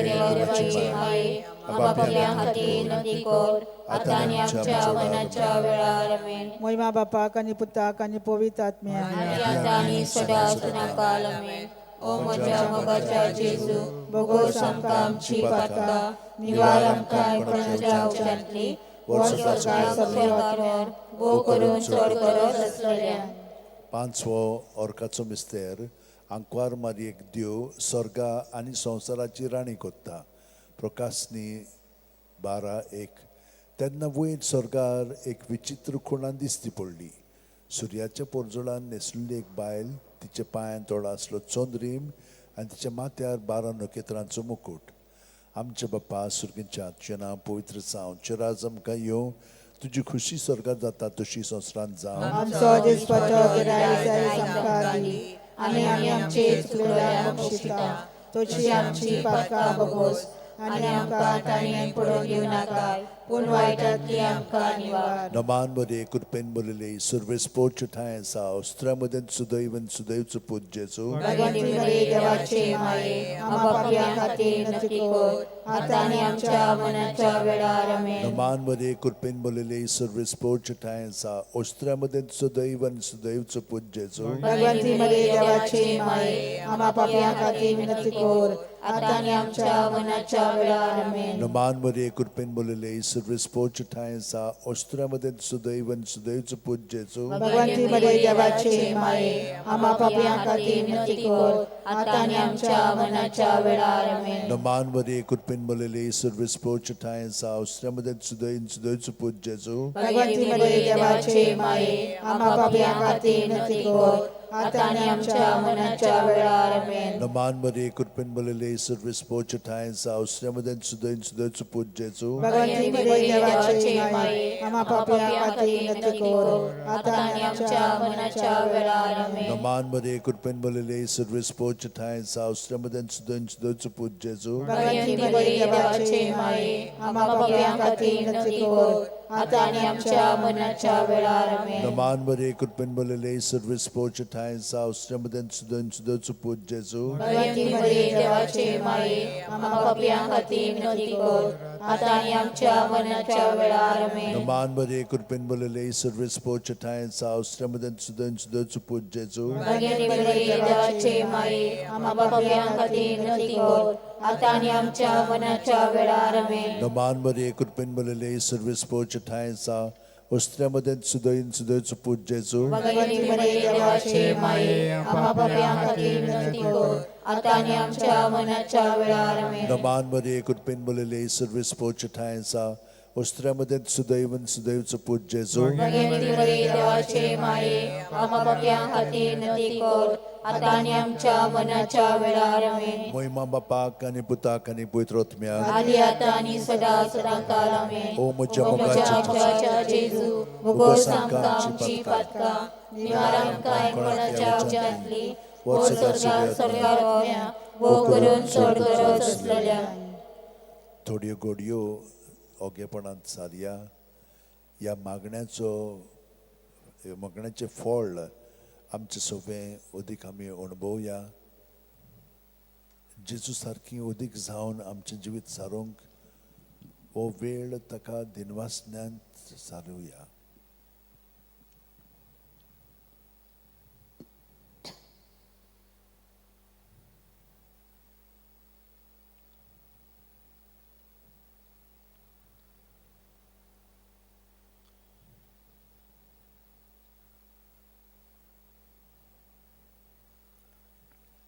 देवाचे माये आपापल्या खातीर विनंती कर आतां आनी आमच्या मरणाच्या वेळार. आमेन. मोहिमा बापाक आनी पुताक आनी पवित्र आत्म्याक आनी आतां आनी सदां सदांकाळ. आमेन. ओ म्हज्या मोगाच्या जेजू, भोगोस आमकां आमची पातकां, निवार आमकां कोणाच्या उज्यांतली, स्वर्गार भोव करून चड गरज आसलेल्या. पांचवो ऑर्काचो मिस्तेर आंकवार मारयेक देव स्वर्गा आनी संवसाराची राणी कोत्ता. प्रकाशनी 12:1. तेन्ना वयर स्वर्गार एक विचित्र खुणां दिसती पडली. सुर्याच्या पोरजोळान न्हेसलेली एक बायल, तिच्या पांयान थोडो आसलो चंद्रीम आनी तिच्या माथ्यार 12 नखेत्रांचो मुकूट. आमच्या बापा सुर्गीच्या तुजें नांव पवित्र जावं, तुजें राज आमकां येवं, तुजी खुशी स्वर्गात जाता तशी संवसारांत जावं. आमचो दिसपटो रायज आमकां दी आनी आमी आमचे चुकलेल्यांक बक्षिता तशी आमची पातकां भोगोस आनी आमकां ताणें पडोवन दिवं नाका पूण वायटांतली आमकां निवार. नमान मरे कृपेन बरले सर्वेस्पोर्च ठांय आसा, अस्त्रा मदें सुदैव आनी सुदैवचो पूत जेजू. भगवंती मरे देवाचे माये आपापल्या खातीर विनंती कर आतां आनी आमच्या मरणाच्या वेळार. आमेन. नमान मरे कृपेन बरले सर्वेस्पोर्च ठांय आसा, अस्त्रा मदें सुदैव आनी सुदैवचो पूत जेजू. भगवंती मरे देवाचे माये आपापल्या खातीर विनंती कर आतां आनी आमच्या मरणाच्या वेळार. आमेन. नमान मरे कृपेन बरले सर्वेस्पोर्च ठांय आसा, अस्त्रा मदें सुदैव आनी सुदैवचो पूत जेजू. भगवंती मरे देवाचे माये आपापल्या खातीर विनंती कर आतां आनी आमच्या मरणाच्या वेळार. आमेन. नमान मरे कृपेन बरले सर्वेस्पोर्च ठांय आसा, अस्त्रा मदें सुदैव आनी सुदैवचो पूत जेजू. भगवंती मरे देवाचे माये आपापल्या खातीर विनंती कर आतां आनी आमच्या मरणाच्या वेळार. आमेन. नमान मरे कृपेन बरले सर्वेस्पोर्च ठांय आसा, अस्त्रा मदें सुदैव आनी सुदैवचो पूत जेजू. भगवंती मरे देवाचे माये आपापल्या खातीर विनंती कर आतां आनी आमच्या मरणाच्या वेळार. आमेन. नमान मरे कृपेन बरले सर्वेस्पोर्च ठांय आसा, अस्त्रा मदें सुदैव आनी सुदैवचो पूत जेजू. भगवंती मरे देवाचे माये आपापल्या खातीर विनंती कर आतां आनी आमच्या मरणाच्या वेळार. आमेन. नमान मरिये, कृपेन भरलेले, सर्वेस्पोर ठांय आसा, उस्त्र्या सुदन सुदोचो पूत जेजू. भगवंती मरिये, देवाचे माये, आमकां पापयां खातीर विनंती कर, आतां आनी आमच्या मरणाच्या वेळार. आमेन. नमान मरिये, कृपेन भरलेले, सर्वेस्पोर ठांय आसा, उस्त्र्या सुदन सुदोचो पूत जेजू. भगवंती मरिये, देवाचे माये, आमकां पापयां खातीर विनंती कर, आतां आनी आमच्या मरणाच्या वेळार. आमेन. नमान मरिये, कृपेन भरलेले, सर्वेस्पोर ठांय आसा, उस्त्र्या सुदयन सुदोचो पूत जेजू. भगवंती मरिये, देवाचे माये, आमकां पापयां खातीर विनंती कर, आतां आनी आमच्या मरणाच्या वेळार. आमेन. नमान मरिये, कृपेन भरलेले, सर्वेस्पोर ठांय आसा, उस्त्र्या सुदैवन सुदैवचो पूत जेजू. भगवंती मरिये, देवाचे माये, आमकां पापयां खातीर विनंती कर, आतां आनी आमच्या मरणाच्या वेळार. आमेन. मोहिमा बापाक आनी पुताक आनी पवित्र आत्म्याक, आदी आतां आनी सदा सदां काल. आमेन. ओ म्हज्या ओ म्हज्या मोगाच्या मोगाच्या जेजू, भोगोस आमकां आमची पातकां, निवार आमकां कोणाच्या उज्यांतली, व्हर स्वर्गार स्वर्गार आत्म्या, भोव करून चड गरज आसलेल्या. थोड्यो घडयो ओगेपणांत सारया. ह्या मागण्याचो मागण्याचें फळ आमचें सोंपें अदीक आमी अणभवया. जेजू सारकी अदीक जावन आमचें जिवीत सारोवंक हो वेळ ताका दिनवासन्यांत सारुया.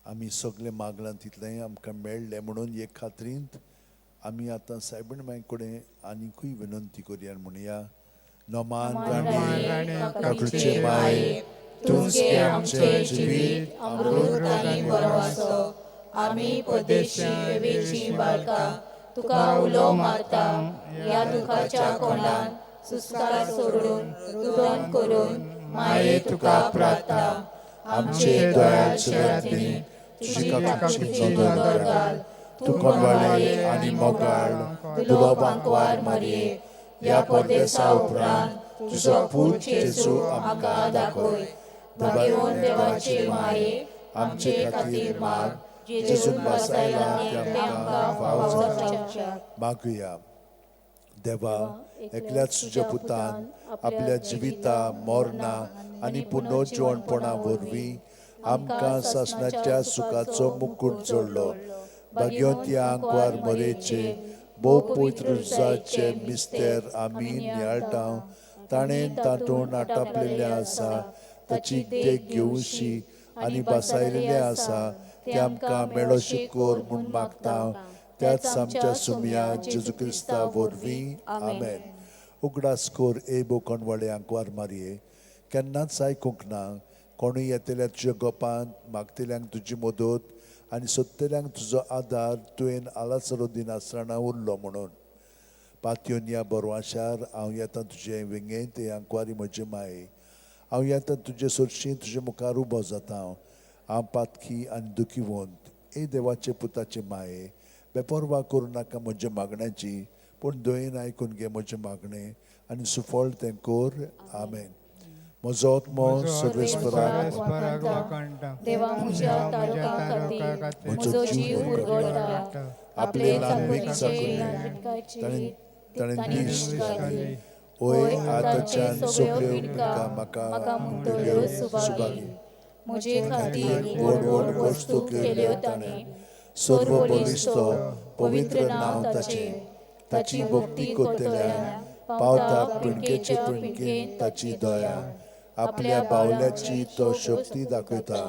आमी सगळें मागलां तितलेंय आमकां मेळ्ळें म्हणून एक खात्रींत आमी आतां सायबीण माई कडेन आनिकूय विनंती करुया. म्हणया, नमान राणी, काकुळचे माये, तूंच गे आमचें जिवीत, अमृत आनी बरवासो. आमी परदेशी एवेची बाळकां तुका उलो मारता. ह्या दुखाच्या कोणान सुस्कार सोडून रुदन करून माये तुका प्रार्थना. आमचे दयाळचे राती तुजी काकुळची नदर घाल. तूं कोणवाळे आनी मोगाळ दुलोब आंकवार मारये, ह्या परदेसा उपरांत तुजो पूत जेजू आमकां दाखय. भाग्यवंत देवाचे माये, आमचे खातीर माग, जेजून वासायला ते आमकां फावो जावच्या. मागुया. देवा, एकल्याच तुज्या पुतान आपल्या जिविता, मरणा आनी पुनर्जिवणपणा वरवीं आमकां सासणाच्या सुखाचो मुकूट जोडलो. भाग्यवंती आंकवार मरेचे भोव पवित्र रुजाचे मिस्तेर आमी नियाळटा. ताणें तातूंत आटापलेलें आसा, ताची देख घेवशी आनी बसायलेलें आसा, तें आमकां मेळोशी कर म्हूण मागता, त्याच आमच्या सुमया जेजू क्रिस्ता वरवीं. आमेन. उगडास कर ए बोकणवाळे आंकवार मारये, केन्नाच आयकूंक ना कोणूय येतल्या तुज्या गोपांत मागतल्यांक तुजी मदत आनी सोदतल्यांक तुजो आदार तुवें आलासरो दिनासतना उरलो म्हणून. पातयोन ह्या बरवाशार हांव येता तुजे वेंगेंत, हे आंकवारी म्हजे माये, हांव येता तुजे सरशी, तुजे मुखार उबो जाता. हांव हांव पातकी आनी दुखीवंत. ए देवाचे पुताचे माये, बेपर्वा करूं नाका म्हज्या मागण्याची, पूण दयेन आयकून घे म्हजें मागणें आनी सुफळ तें कर. आमेन. म्हजो आत्मो सर्वेस्पराक देवा म्हज्या तारका खातीर म्हजो जीव उरगडटा. आपले ल्हानवीक चाकुरणे ताणें दीस घाली. ओय आतांच्यान सगळ्यो पिडका म्हाका म्हणटल्यो सुभागी. म्हजे खातीर व्हड व्हड वस्तू केल्यो ताणें. सर्व बळिश्ट पवित्र नांव ताचें. ताची भक्ती करतल्यांक पावता पिणकेचे पिणकेन ताची दया. आपल्या बावल्याची तो शक्ती दाखयता.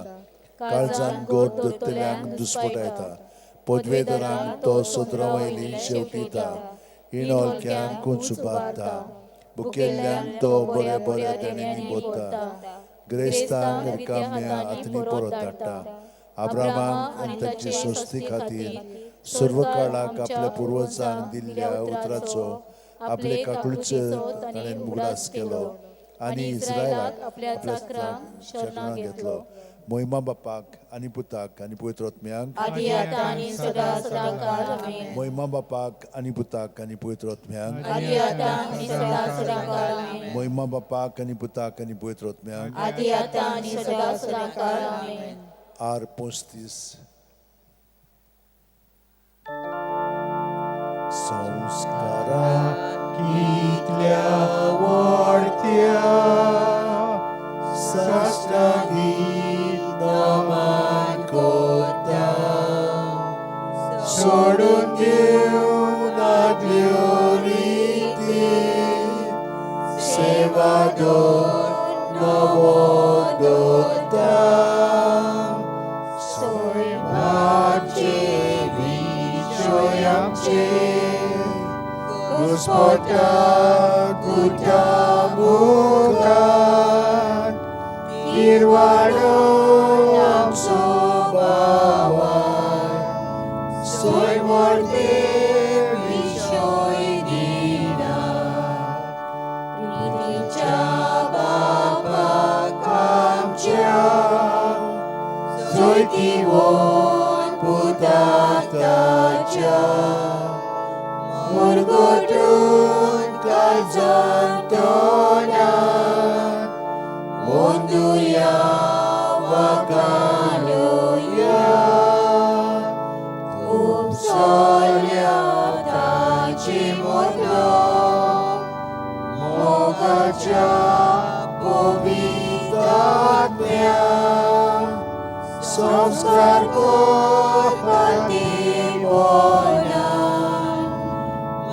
काळजान गोड दत्तल्यांक दुस्पटायता. पदवेदारांक तो सदरा वयली शेवटिता. इणोलक्यांक कुंच बांदता. बुकेल्ल्यांक तो बऱ्या बऱ्या देण्यांनी बोधता. ग्रेस्तांक रिकाम्या हातांनी परत धाडटा. आब्रामाक आनी ताचे सोस्ती खातीर सर्व काळाक आपल्या पुर्वजांक दिल्ल्या उतराचो आपले काकुळचो ताणें उगडास केलो आनी इस्रायलाक आपल्या चाकरां घेतलो. मोहिमा बापाक आनी पुताक आनी पवित्र आत्म्याक. आदी आतां आनी सदा सदां काल आमेन. मोहिमा बापाक आनी पुताक आनी पवित्र आत्म्याक. आदी आतां आनी सदा सदां काल आमेन. मोहिमा बापाक आनी पुताक आनी पवित्र आत्म्याक. आदी आतां आनी सदा सदां काल आमेन. आर 35. संस्कारा कितल्या वाडत्या साश्टागीत नमन करता, सोडून दिवन आदल्यो रिती, सेवा दर नवो दवरता. सैमाचे विशय आमचे घुस्पटा गुटा मुखार, निर्वाडो आमचो बावार, सैमर्ते विशय दिना. प्रितीच्या बापाक आमच्या जैतिवंत पुताक ताच्या, मुरगुटून काळजांत तोंडात ओंदुया वाखाणुया. उपसल्या ताची मोदलो मोगाच्या पवित्र आत्म्या, संस्कार पतीपणान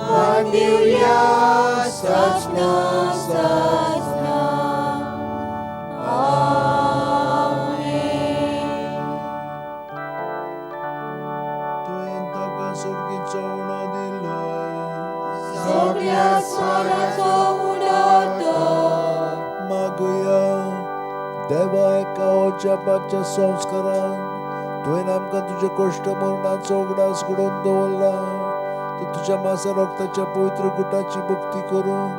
मान दिवया सासना सासना आमेन. तुवें ताका सुर्गीचो उणो दिलो, सगळ्या स्वराचो उडो तो. मागुया. देवा, एका अजापाच्या संस्कारान तुवें आमकां तुज्या कश्ट मरणाचो उगडास घडोवन दवरला. तूं तुज्या मासा रक्ताच्या पवित्र गुटाची भक्ती करूंक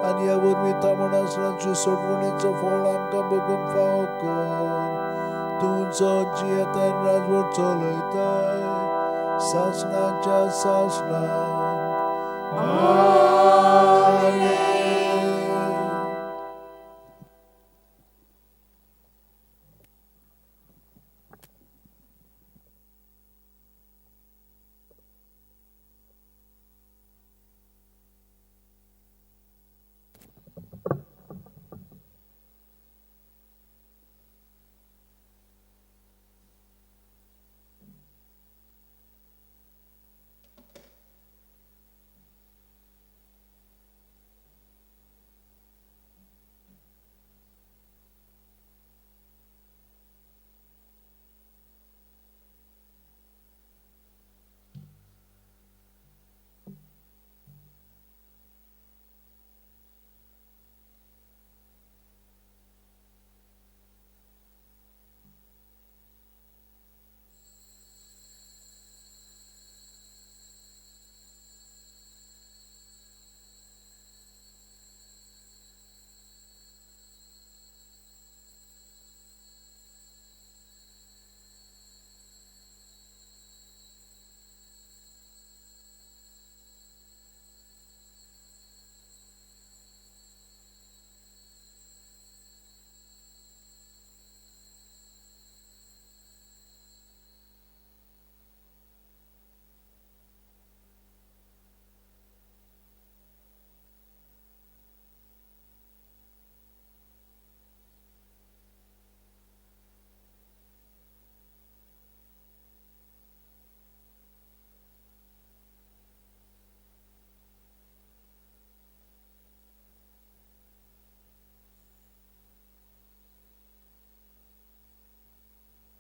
आनी ह्या वरवीं थामणासरांची सोडवणेचो फळ आमकां बगूंक फावो कर. तूं जो जियेता आनी राजवट चलयताय सासणाच्या सासणाक. आमेन.